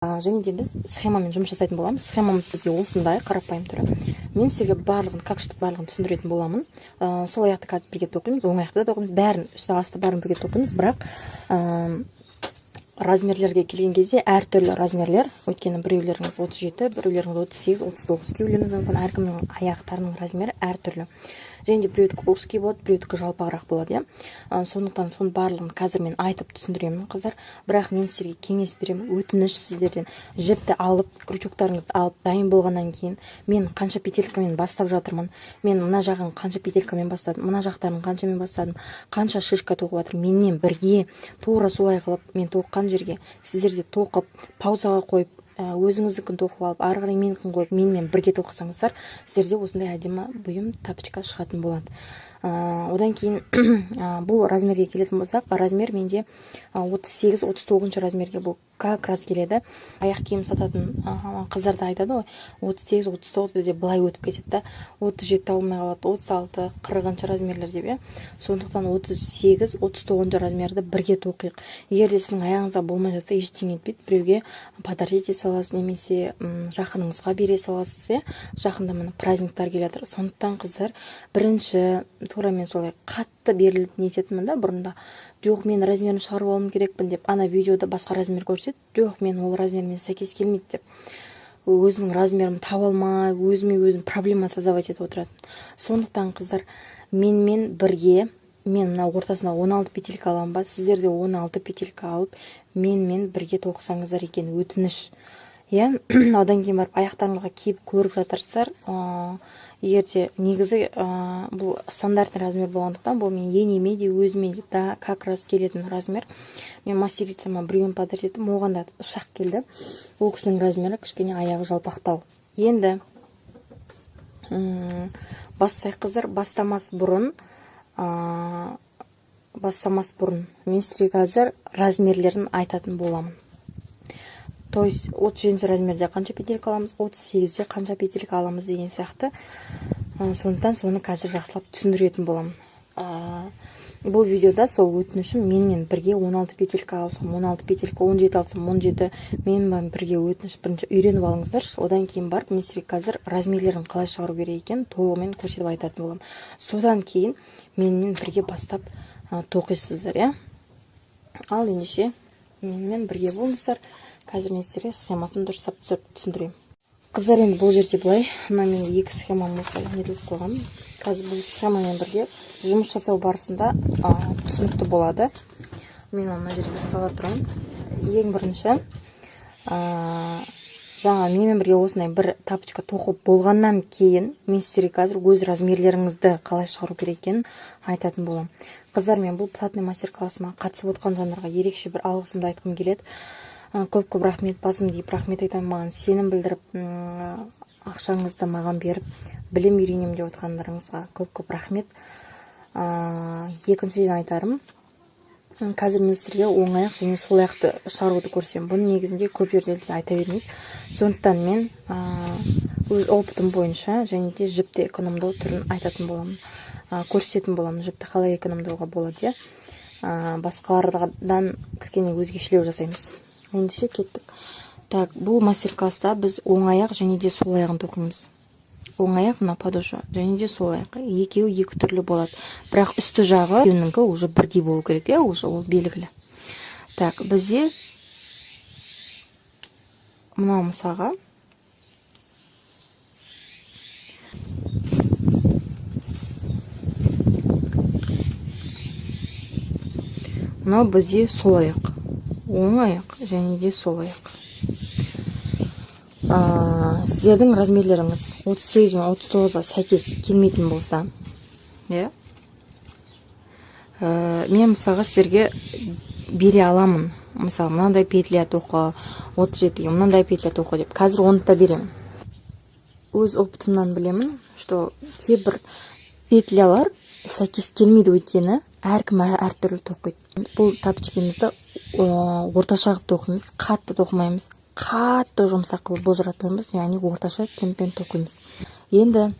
Және де біз схемамен жұмыс жасайтын боламыз. Схемамыз бізде осындай қарапайым түрі. Мен сіздерге барлығын, как что, барлығын түсіндіретін боламын. Сол аяқты қазір бірге тоқимыз, оң аяқты да тоқимыз, бәрін, үсті, асты, бәрін бірге тоқимыз. Бірақ размерлерге келген кезде әртүрлі размерлер, өйткені біреулеріңіз 37, біреулеріңіз 38, 39 киюлеріңіз мүмкін. Әркімнің аяқтарының размері әртүрлі, және де біреудікі узкий болады, біреудікі жалпағырақ болады, иә. Сондықтан соның барлығын қазір мен айтып түсіндіремін, қыздар. Бірақ мен сіздерге кеңес беремін, өтініш сіздерден: жіпті алып, крючоктарыңызды алып, дайын болғаннан кейін мен қанша петелькамен бастап жатырмын, мен мына жағын қанша петелькамен бастадым, мына жақтарын қаншамен бастадым, қанша шишка тоқып жатырмын, менімен бірге тура солай қылып, мен тоққан жерге сіздер де тоқып, паузаға қойып, өзіңіздікін тоқып алып, ары қарай менікін қойып, менімен бірге тоқысаңыздар, сіздерде осындай әдемі бұйым, тапочка шығатын болады. Одан кейін бұл размерге келетін болсақ, размер менде 38, 39 размерге бұл как раз келеді. Аяқ киім сататын қыздар да айтады ғой, 38, 39 бізде былай өтіп кетеді да, 37 алмай қалады, 36, 40-шы размерлер деп, иә. Сондықтан 38, 39 размерді бірге тоқиық. Егер де сіздің аяғыңызға болмай жатса, ештеңе етпейді, біреуге подарить ете саласыз немесе жақыныңызға бере саласыз, иә. Жақында, міне, праздниктар келе жатыр. Сондықтан, қыздар, бірінші тура мен солай қатты беріліп нететінмін да бұрында. Жоқ, мен размерін шығарып алуым керекпін деп, ана видеода басқа размер көрсетеді, жоқ, мен ол размермен сәйкес келмейді деп, өзімнің размерімді таба алмай, өзіме өзім проблема создавать етіп отыратынмын. Сондықтан, қыздар, менімен бірге, мен мына ортасына 16 петелька аламын ба, сіздер де 16 петелька алып, менімен бірге тоқысаңыздар екен, өтініш, иә. Одан кейін барып аяқтарыңызға киіп көріп жатырсыздар. Егер де негізі бұл стандартный размер болғандықтан, бұл мен енеме де, өзіме де да как раз келетін размер. Мен мастерицама біреуін подарить еттім, оған да шақ келді. Ол кісінің размері кішкене аяғы жалпақтау. Енді бастайық, қыздар. Бастамас бұрын мен сізге қазір размерлерін айтатын боламын, то есть 37-ші размерде қанша петелька аламыз, 38-де қанша петелька аламыз деген сияқты. Сондықтан соны қазір жақсылап түсіндіретін боламын бұл видеода. Сол өтінішім, менімен бірге 16 петелька алсам 16 петелька, 17 алсам 17, менімен бірге, өтініш, бірінші үйреніп алыңыздаршы. Одан кейін барып мен сізге қазір размерлерін қалай шығару керек екенін толығымен көрсетіп айтатын боламын. Содан кейін менімен бірге бастап тоқисыздар, иә. Ал ендеше менімен бірге болыңыздар. Қазір мен сіздерге схемасын дұрыстап түсіріп түсіндіремін. Қыздар, енді бұл жерде былай, мына мен екі схемам осылай нетіліп қойған. Қазір бұл схемамен бірге жұмыс жасау барысында түсінікті болады. Мен оны мына жерге сала тұрамын. Ең бірінші жаңа менімен бірге осындай бір тапочка тоқып болғаннан кейін, мен сіздерге қазір өз размерлеріңізді қалай шығару керек екенін айтатын боламын. Қыздар, мен бұл платный мастер классыма қатысып отқан жандарға ерекше бір алғысымды айтқым келеді. Көп көп рахмет, басымды иіп рахмет айтамын. Маған сенім білдіріп, ақшаңызды маған беріп, білім үйренемін деп отқандарыңызға көп көп рахмет. Екіншіден айтарым, қазір мен сіздерге оң аяқ және сол аяқты шығаруды көрсетемін. Бұны негізінде көп жерде айта бермейді. Сондықтан мен өз опытым бойынша және де жіпті экономдау түрін айтатын боламын, көрсететін боламын, жіпті қалай экономдауға болады, иә. Басқалардан кішкене өзгешелеу жасаймыз. Ендеше кеттік. Так, бұл мастер класста біз оң аяқ және де сол аяғын тоқимыз. Оң аяқ, мына подошва, және де сол аяқ, екеуі екі түрлі болады, бірақ үсті жағы екеуінікі уже бірдей болу керек, иә, уже ол белгілі. Так, бізде мынау, мысалға, мынау бізде сол аяқ, оң аяқ және де сол аяқ. Сіздердің размерлеріңіз 38 бен 39-ға сәйкес келмейтін болса, иә, мен, мысалға, сіздерге бере аламын. Мысалы, мынандай петля тоқы, 37-ге мынандай петля тоқы деп, қазір оны да беремін. Өз опытымнан білемін, что кейбір петлялар сәйкес келмейді, өйткені әркім әртүрлі тоқиды. Бұл тапочкемізді орташа қылып тоқимыз, қатты тоқымаймыз, қатты жұмсақ қылып былжыратпаймыз, яғни орташа темппен тоқимыз. Енді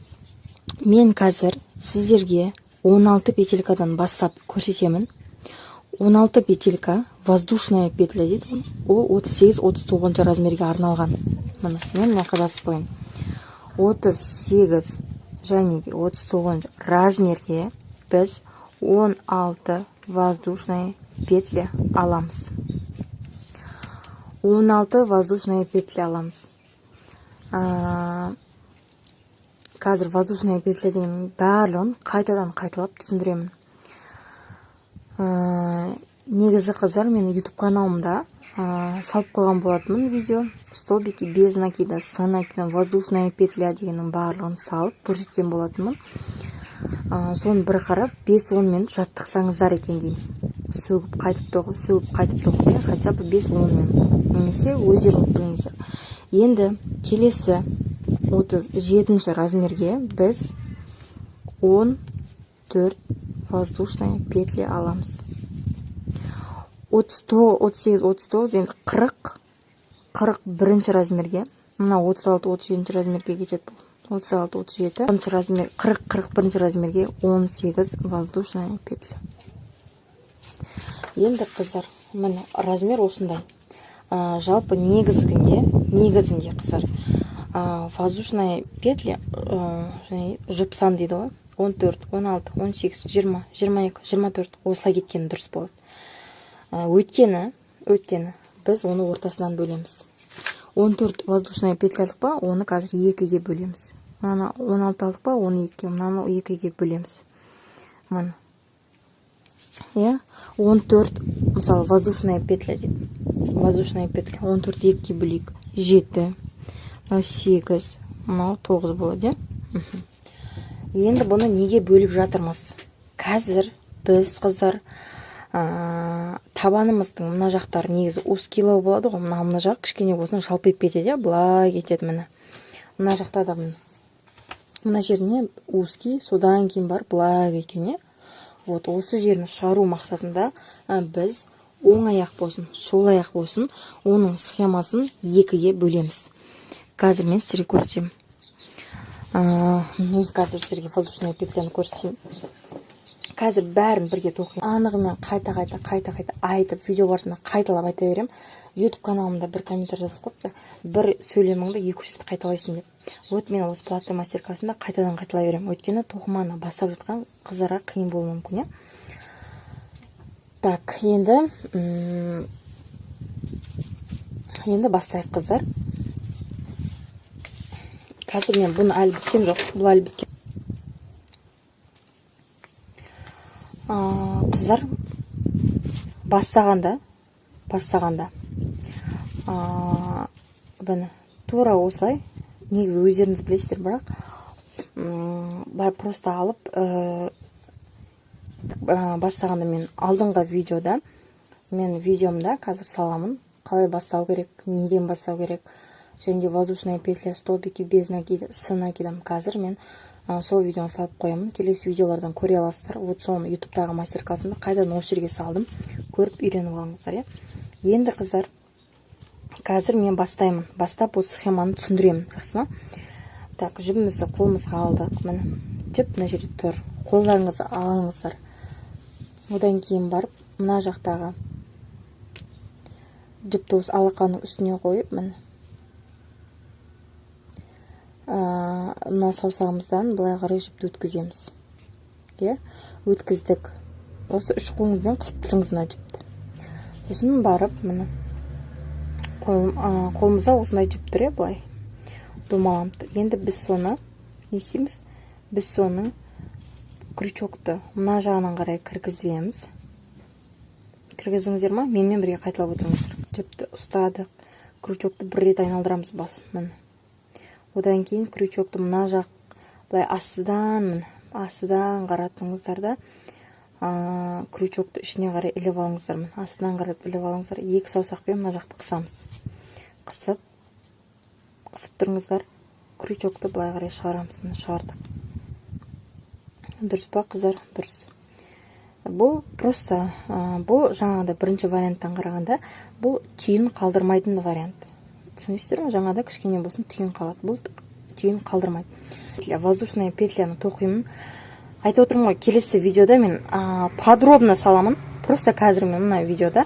мен қазір сіздерге 16 петелькадан бастап көрсетемін. 16 петелька, воздушная петля дейді. Ол 38-39 размерге арналған. Міне, мен мына жаққа жазып қояйын: 38 және де 39 размерге біз 16 воздушная петля аламыз. 16 воздушная петля аламыз. Қазір воздушная петля деген барлығын қайтадан қайталап түсіндіремін. Негізі, қыздар, мен YouTube каналымда салып қойған болатынмын видео: столбики без накида, с накидом, воздушная петля дегеннің барлығын салып көрсеткен болатынмын. Соны бір қарап, 5-10 минут жаттықсаңыздар екен деймін. Сөгіп, қайтып тоқып, сөгіп, қайтып тоқып, иә, хотя бы 5-10 минут немесе өздеріңіз біліңіздер. Енді келесі 37 размерге біз 14 воздушная петля аламыз. 38, 39, енді 40, 41 размерге, мына 36, 37 размерге кетеді бұл. 36, 37 размер, 40, 41 размерге 18 воздушная петля. Енді, қыздар, міне, размер осындай. Жалпы негізінде, қыздар, воздушная петля және жұп сан дейді ғой: 14, 16, 18, 20, 22, 24, осылай кеткен дұрыс болады. Өйткені біз оны ортасынан бөлеміз. 14 воздушная петля алдық па, оны қазір екіге бөлеміз. Мынаны 16 алдық па, оны екіге, мынаны екіге бөлеміз. Міне, иә, 14, мысалы, воздушная петля дейді. Воздушная петля 14, екіге бөлейік: жеті, мынау сегіз, мынау тоғыз болады, иә. Енді бұны неге бөліп жатырмыз қазір біз, қыздар? Табанымыздың мына жақтары негізі узкий лау болады ғой. Мына жақ кішкене болсын жалпиып кетеді, иә, былай кетеді. Міне, мына жақта да, міне, мына жеріне узкий, содан кейін барып былай кеткен, иә. Вот осы жерін шығару мақсатында біз оң аяқ болсын, сол аяқ болсын, оның схемасын екіге бөлеміз. Қазір мен сіздерге көрсетемін. Мен қазір сіздерге воздушная петляны көрсетейін. Қазір бәрін бірге тоқимын. Анығымен қайта қайта, қайта қайта айтып, видео барысында қайталап айта беремін. YouTube каналымда бір комментарий жазып қойыпты: «Бір сөйлеміңді екі үш рет қайталайсың», — деп. Вот мен осы платный мастер классында қайтадан қайталай беремін, өйткені тоқыманы бастап жатқан қыздарға қиын болуы мүмкін, иә. Так, енді бастайық, қыздар. Қазір мен бұны, әлі біткен жоқ, бұл әлі біткен. Қыздар, бастағанда, міне, тура осылай. Негізі өздеріңіз білесіздер, бірақ былай просто алып бастағанда, мен алдыңғы видеода, мен видеомда қазір саламын, қалай бастау керек, неден бастау керек және де воздушная петля, столбики без накида, с накидом. Қазір мен сол видеоны салып қоямын, келесі видеолардан көре аласыздар. Вот соны ютубтағы мастер классымда қайтадан осы жерге салдым, көріп үйреніп алыңыздар, иә. Енді, қыздар, қазір мен бастаймын. Бастап, осы схеманы түсіндіремін, жақсы ма? Так, жібімізді қолымызға алдық. Міне, жіп мына жерде тұр, қолдарыңызды алыңыздар. Одан кейін барып мына жақтағы жіпті осы алақанның үстіне қойып, міне, мына саусағымыздан былай қарай жіпті өткіземіз, иә. Өткіздік. Осы үш қолыңызбен қысып тұрыңыз мына жіпті. Сосын барып, міне, қолымызда осындай жіп тұр, иә, былай домаланып тұр. Енді біз соны не істейміз? Біз соның крючокты мына жағынан қарай кіргіземіз. Кіргіздіңіздер ма? Менімен бірге қайталап отырыңыздар. Жіпті ұстадық, крючокты бір рет айналдырамыз басын, міне. Одан кейін крючокты мына жақ, былай астыдан, міне, астыдан қаратыңыздар да, крючокты ішіне қарай іліп алыңыздар. Міне, астынан қаратып іліп алыңыздар. Екі саусақпен мына жақты қысамыз. Қысып, қысып тұрыңыздар. Крючокты былай қарай шығарамыз. Міне, шығардық. Дұрыс па, қыздар? Дұрыс. Бұл просто бұл жаңағыдай бірінші варианттан қарағанда бұл түйін қалдырмайтын вариант, түсінесіздер ме? Жаңада кішкене болсын түйін қалады, бұл түйін қалдырмайды. Воздушная петляны тоқимын. Айтып отырмын ғой, келесі видеода мен подробно саламын. Просто қазір мен мына видеода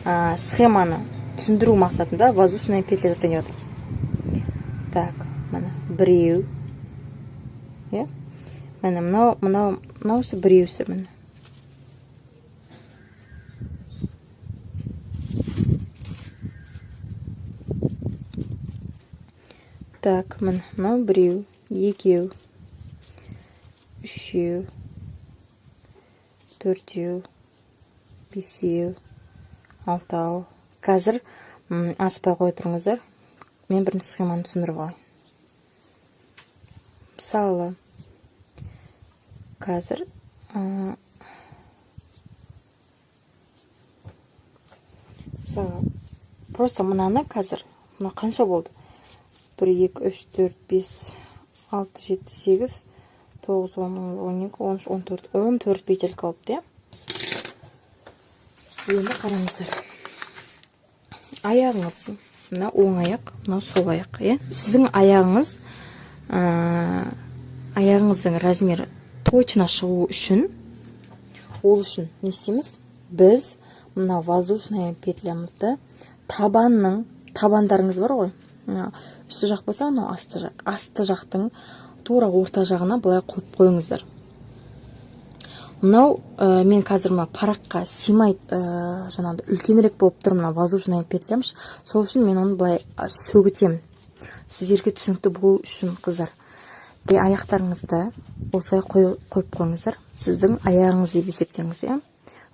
схеманы түсіндіру мақсатында воздушная петля жасайын деп жатырмын. Так, міне, біреу, иә, міне, мынау, мынау, мынаусы біреусі, міне. Так, міне, мынау біреу, екеу, үшеу, төртеу, бесеу, алтау. Қазір аспай қоя тұрыңыздар. Мен бірінші схеманы түсіндіріп алайын. Мысалы, қазір мысалы, просто мынаны қазір, мына қанша болды? 1, 2, 3, 4, 5, 6, 7, 8, 9, 10, 12, 13, 14, 14 петелька болыпты, иә? Енді қараңыздар. Аяғыңыз, мына оң аяқ, мынау сол аяқ, иә? Сіздің аяғыңыз, аяғыңыздың размері точно шығу үшін, ол үшін не істейміз? Біз мына воздушная петлямызды табанның, табандарыңыз бар ғой, мына үсті жақ болса, мынау асты жақ, асты жақтың тура орта жағына былай қойып қойыңыздар. Мынау, мен қазір мына параққа сыймай, жаңағыдай үлкенірек болып тұр мына воздушная петлям, сол үшін мен оны былай сөгітемін. Сіздерге түсінікті болу үшін, қыздар, аяқтарыңызды осылай қойып қойыңыздар. Сіздің аяғыңыз деп есептеңіз, иә?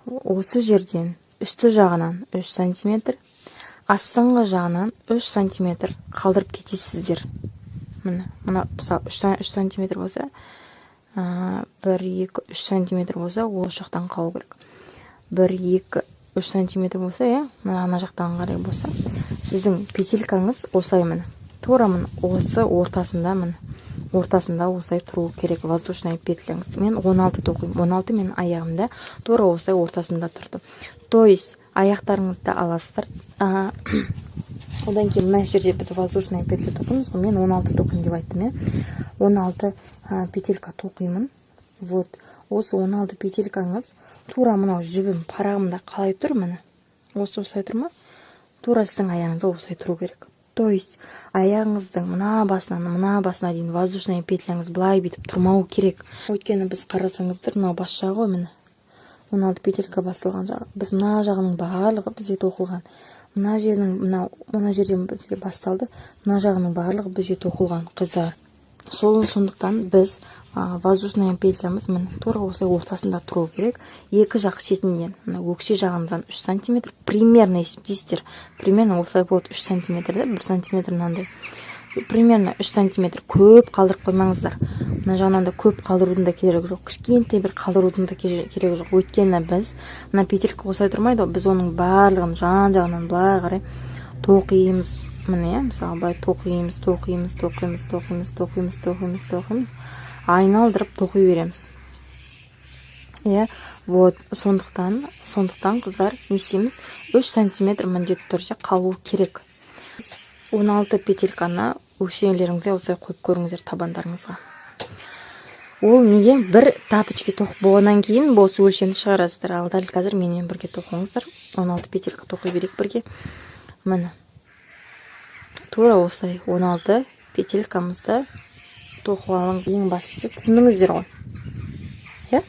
Осы жерден үсті жағынан 3 сантиметр, астыңғы жағынан 3 сантиметр қалдырып кетесіздер. Міне, мына мысалы 3 сантиметр болса, 1, 2, 3 сантиметр болса, ол жақтан қалу керек. 1, 2, 3 сантиметр болса, иә, мына ана жақтан қарай болса, сіздің петелькаңыз осылай, міне, тура міне осы ортасында, міне, ортасында осылай тұру керек воздушная петляңыз. Мен 16 тоқимын. 16 менің аяғымда тура осылай ортасында тұрды. То есть аяқтарыңызды аласыздар. Одан кейін мына жерде біз воздушная петля тоқимыз ғой. Мен 16 тоқимын деп айттым, иә. 16 петелька тоқимын. Вот осы 16 петелькаңыз тура мынау жібім парағымда қалай тұр, міне. Осы осылай тұр ма? Тура сіздің аяғыңызда осылай тұру керек. То есть аяғыңыздың мына басынан мына басына дейін воздушная петляңыз былай бүйтіп тұрмау керек. Өйткені біз қарасаңыздар, мынау бас жағы ғой, міне. 16 петелька басылған жағы. Біз мына жағының барлығы бізге тоқылған. Мына жердің, мынау, мына жерден бізге басталды. Мына жағының барлығы бізге тоқылған, қыздар. Сондықтан біз, воздушная петлямыз міне тура осылай ортасында тұру керек. Екі жақ шетінен, мына өкше жағынан 3 сантиметр примерно есептейсіздер. Примерно осылай болады 3 сантиметр, да, 1 сантиметр мынандай. Примерно 3 сантиметр көп қалдырып қоймаңыздар. Мына жағынан да көп қалдырудың да керегі жоқ. Кішкентай бір қалдырудың да керегі жоқ. Өйткені біз мына петелька осылай тұрмайды ғой, біз оның барлығын жан жағынан былай қарай тоқимыз. Міне, иә, мысалы былай тоқимыз, тоқимыз, тоқимыз, тоқимыз, тоқимыз, тоқимыз, тоқимыз. Айналдырып тоқи береміз. Иә, вот, сондықтан қыздар не істейміз? 3 сантиметр міндетті түрде қалу керек. 16 петельканы өкшелеріңізге осылай қойып көріңіздер табандарыңызға. Ол неге? Бір тапочки тоқып болғаннан кейін осы өлшемді шығарасыздар. Ал дәл қазір менімен бірге тоқыңыздар. 16 петелька тоқи берейік бірге. Міне. Тура осылай 16 петелькамызды тоқып алыңыз. Ең бастысы түсіндіңіздер ғой. Иә?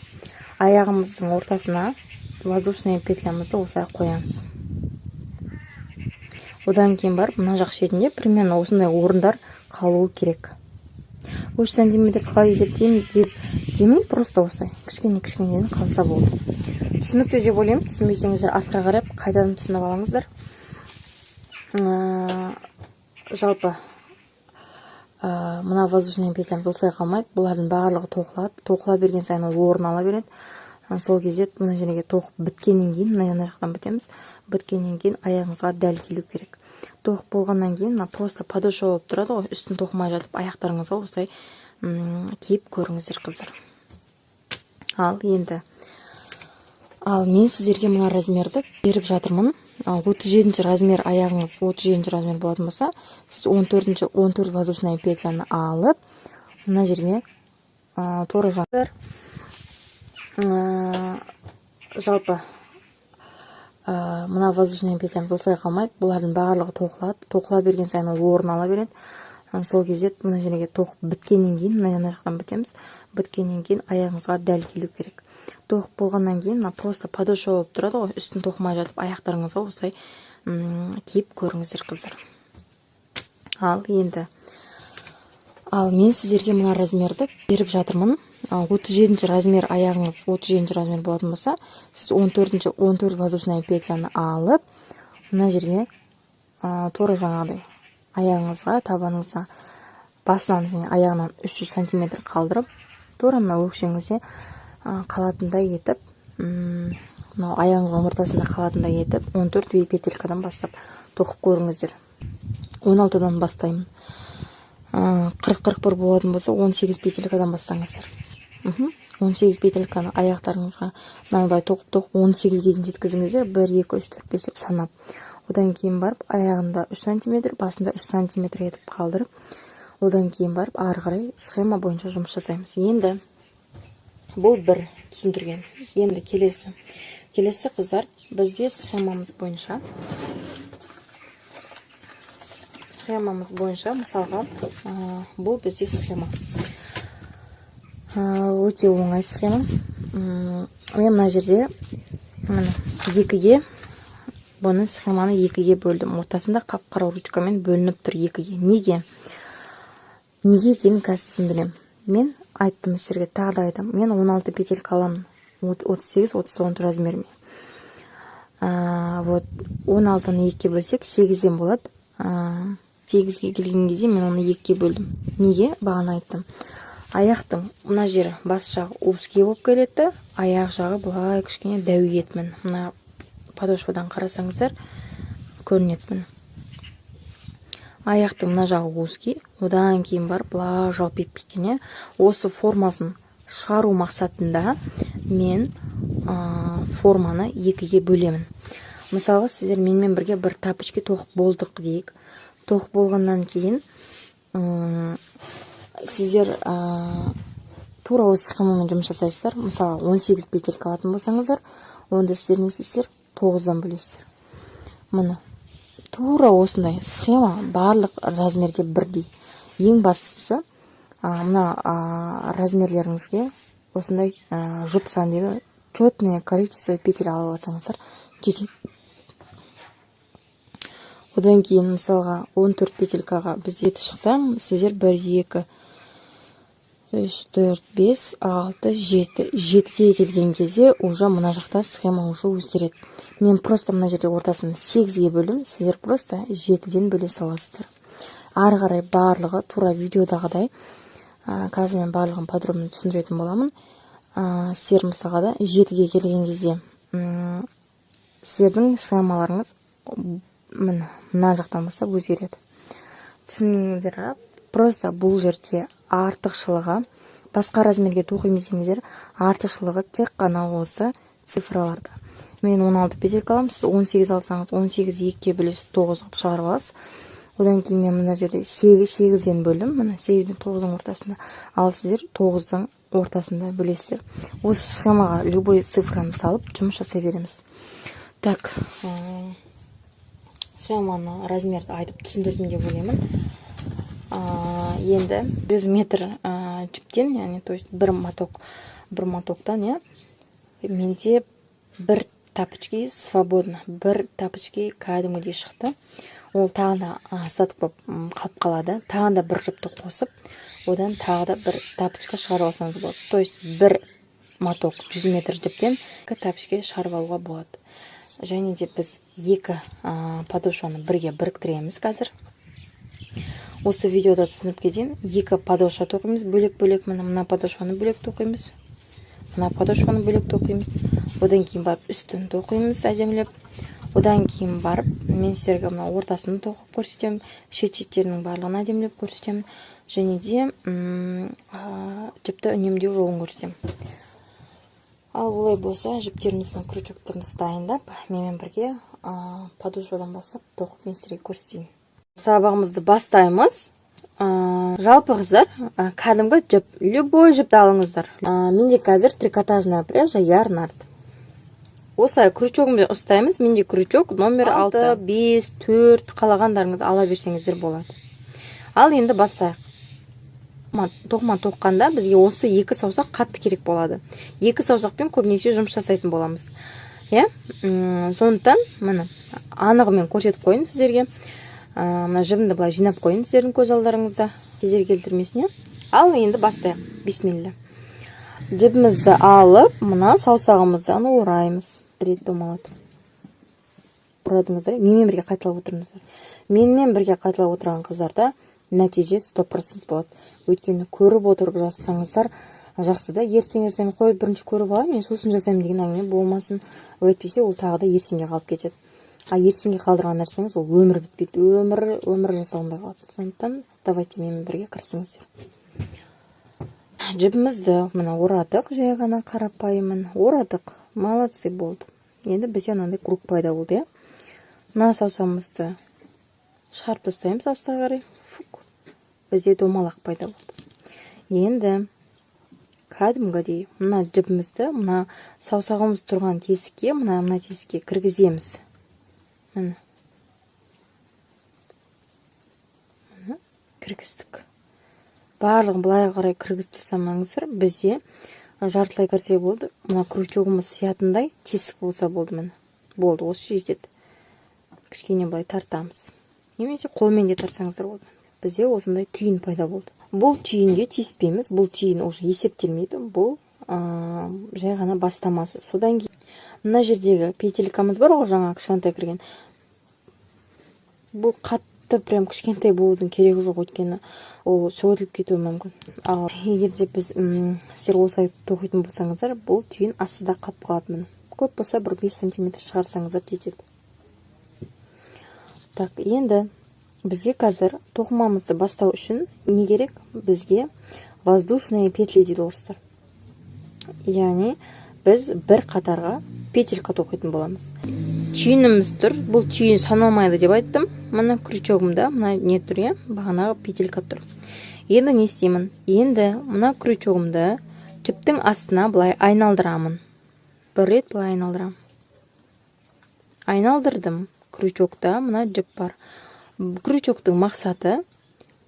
Аяғымыздың ортасына воздушная петлямызды осылай қоямыз. Одан кейін барып мына жақ шетінде примерно осындай орындар қалуы керек. 3 сантиметр қалай есептеймін деп демей, просто осылай кішкене-кішкенеден қалса болды. Түсінікті деп ойлаймын. Түсінбесеңіздер артқа қарап қайтадан түсініп алыңыздар. Жалпы, мына воздушный петлямыз осылай қалмайды. Бұлардың барлығы тоқылады. Тоқыла берген сайын ол орын ала береді. Сол кезде мына жерге тоқып біткеннен кейін, мына жақтан бітеміз. Біткеннен кейін аяғыңызға дәл келу керек. Тоқып болғаннан кейін мына просто подошва болып тұрады ғой, үстін тоқымай жатып аяқтарыңызға осылай, киіп көріңіздер, қыздар. Ал енді, ал мен сіздерге мына размерді беріп жатырмын. Ал отыз жетінші размер аяғыңыз отыз жетінші размер болатын болса, сіз он төрт воздушная петляны алып, мына жерге, тура жатыр. Жалпы, Мына воздушный петлямыз осылай қалмайды, бұлардың барлығы тоқылады. Тоқыла берген сайын ол орын ала береді. Сол кезде мына жерге тоқып біткеннен кейін, мына жақтан бітеміз, біткеннен кейін аяғыңызға дәл келу керек. Тоқып болғаннан кейін мына просто подошва болып тұрады ғой, үстін тоқымай жатып аяқтарыңызға осылай киіп көріңіздер, қыздар. Ал енді, ал мен сіздерге мына размерді беріп жатырмын. 37 размер, аяғыңыз 37 размер болатын болса, сіз 14-ші, 14 воздушная петляны алып, мына жерге тура жаңағыдай аяғыңызға, табаныңызға, басынан және аяғынан 300 сантиметр қалдырып, тура мына өкшеңізде қалатындай етіп, мынау аяғыңыздың ортасында қалатындай етіп, 14 петелькадан бастап тоқып көріңіздер. 16-дан бастаймын. 40-41 болатын болса, 18 петелькадан бастаңыздар. 18 петельканы аяқтарыңызға мынандай тоқып, тоқып, 18-ге дейін жеткізіңіздер, 1, 2, 3, 4, 5 деп санап. Одан кейін барып аяғында 3 сантиметр, басында 3 сантиметр етіп қалдырып, одан кейін барып ары қарай схема бойынша жұмыс жасаймыз. Енді бұл бір түсіндірген. Енді келесі, қыздар, бізде схемамыз бойынша, мысалға, бұл бізде схема, өте оңай схема. Мен мына жерде, міне, екіге, бұны, схеманы екіге бөлдім. Ортасында қап қара ручкамен бөлініп тұр екіге. Неге екенін қазір түсіндіремін. Мен айттым сіздерге, тағы да айтамын: мен 16 петелька аламын 38, 39 размеріме. Вот 16-ны екіге бөлсек, 8-ден болады. 8-ге келген кезде мен оны екіге бөлдім. Неге? Бағана айттым, аяқтың мына жері, бас жағы узкий болып келеді, аяқ жағы былай кішкене дәу етмін. Мына подошвадан қарасаңыздар, көрінеді. Міне, аяқтың мына жағы узкий, одан кейін барып былай жалпиып кеткен, иә. Осы формасын шығару мақсатында мен форманы екіге бөлемін. Мысалға, сіздер менімен бірге бір тапочки тоқып болдық дейік. Тоқып болғаннан кейін сіздер тура осы схемамен жұмыс жасайсыздар. Мысалы, 18 петелька алатын болсаңыздар, онда сіздер не істейсіздер? 9-дан бөлесіздер. Міне, тура осындай схема барлық размерге бірдей. Ең бастысы, мына размерлеріңізге осындай жұп сан дейді, четное количество петель алып алсаңыздар, жетеді. Одан кейін, мысалға, 14 петелькаға біз жеті шықса, сіздер 1, 2, 3, 4, 5, 6, 7, жетіге келген кезде уже мына жақта схема уже өзгереді. Мен просто мына жерде ортасын 8-ге бөлдім, сіздер просто 7-ден бөле саласыздар. Ары қарай барлығы тура видеодағыдай. Қазір мен барлығын подробно түсіндіретін боламын. Сіздер, мысалға да, 7-ге келген кезде сіздердің схемаларыңыз, міне, мына жақтан бастап өзгереді. Түсіндіңіздер? Просто бұл жерде артықшылығы, басқа размерге тоқимын десеңіздер, артықшылығы тек қана осы цифраларда. Мен 16 петелька аламын, сіз 18 алсаңыз, 18 екіге бөлесіз, 9 қылып шығарып аласыз. Одан кейін мен мына жерде 8, 8-ден бөлдім, міне, 8 бен 9-дың ортасында, ал сіздер 9-дың ортасында бөлесіздер. Осы схемаға любой цифраны салып жұмыс жасай береміз. Так, схеманы, размерді айтып түсіндірдім деп ойлаймын. Енді 100 метр жіптен, яғни, то есть бір моток, бір мотоктан, иә, менде бір тапочки свободно, бір тапочки кәдімгідей шықты. Ол тағы да остаток болып қалып қалады. Тағы да бір жіпті қосып, одан тағы да бір тапочка шығарып алсаңыз болады. То есть бір моток 100 метр жіптен екі тапочка шығарып алуға болады. Және де біз екі подошваны бірге біріктіреміз. Қазір осы видеода түсініп кетейін. Екі подошва тоқимыз бөлек бөлек. Міне, мына подошваны бөлек тоқимыз, мына подошваны бөлек тоқимыз. Одан кейін барып үстін тоқимыз әдемілеп. Одан кейін барып мен сіздерге мына ортасын тоқып көрсетемін, шет шеттерінің барлығын әдемілеп көрсетемін және де жіпті үнемдеу жолын көрсетемін. Ал олай болса, жіптеріміз бен крючоктерімізді дайындап, менімен бірге подошвадан бастап тоқып, мен сіздерге көрсетейін. Сабағымызды бастаймыз. Жалпы, қыздар, кәдімгі жіп, любой жіпті алыңыздар. Менде қазір трикотажная пряжа Ярнард. Осылай крючогымды ұстаймыз. Менде крючок номер 6, 5, 4, қалағандарыңызды ала берсеңіздер болады. Ал енді бастайық. Тоқыма тоққанда бізге осы екі саусақ қатты керек болады. Екі саусақпен көбінесе жұмыс жасайтын боламыз. Иә? Сондықтан міне анығымен көрсетіп қояйын сіздерге. Мына жібімді былай жинап қояйын сіздердің көз алдарыңызда, кедергі келтірмесін. Ал енді бастайық. Бисмилля. Жібімізді алып, мына саусағымыздан ораймыз. Рет домалатып. Орадыңыздар, менімен бірге қайталап отырыңыздар. Менімен бірге қайталап отырған қыздарда нәтиже 100% болады. Өйткені көріп отырып жасасаңыздар жақсы да, ертең ертең қойып бірінші көріп алайын, мен сосын жасаймын деген әңгіме болмасын. Өйтпесе ол тағы да ертеңге қалып кетеді. А ертеңге қалдырған нәрсеңіз ол өмір бітпейді, өмір жасалынбай қалады. Сондықтан давайте менімен бірге кірісіңіздер. Жібімізді мына орадық, жай ғана қарапайымын орадық. Молодцы, болды. Енді бізде мынандай круг пайда болды, иә. Мына саусағымызды шығарып тастаймыз астына қарай. Фук. Бізде домалақ пайда болды. Енді кәдімгідей мына жібімізді мына саусағымыз тұрған тесікке, мына тесікке кіргіземіз. Міне. Міне кіргіздік. Барлығын былай қарай кіргізіп тастамаңыздар, бізде жартылай кірсе болды. Мына крючогымыз сиятындай тесік болса болды, міне. Болды, осы жетеді. Кішкене былай тартамыз. Немесе қолмен де тартсаңыздар болады. Бізде осындай түйін пайда болды. Бұл түйінге тиіспейміз, бұл түйін уже есептелмейді, бұл жай ғана бастамасы. Содан кейін мына жердегі петелькамыз бар ғой, жаңа кішкентай кірген. Бұл қатты прям кішкентай болудың керегі жоқ, өйткені ол сөгіліп кетуі мүмкін. Ал егер де сіздер осылай тоқитын болсаңыздар, бұл түйін астыда қалып қалады, міне. Көп болса бір 5 сантиметр шығарсаңыздар жетеді. Так, енді бізге қазір тоқымамызды бастау үшін не керек? Бізге воздушные петли дейді орыстар. Яғни біз бір қатарға петелька тоқитын боламыз. Түйініміз тұр. Бұл түйін саналмайды деп айттым. Мына крючогымда мына не тұр, иә? Бағанағы петелька тұр. Енді не істеймін? Енді мына крючогымды жіптің астына былай айналдырамын. Бір рет былай айналдырамын. Айналдырдым. Крючокта мына жіп бар. Крючоктың мақсаты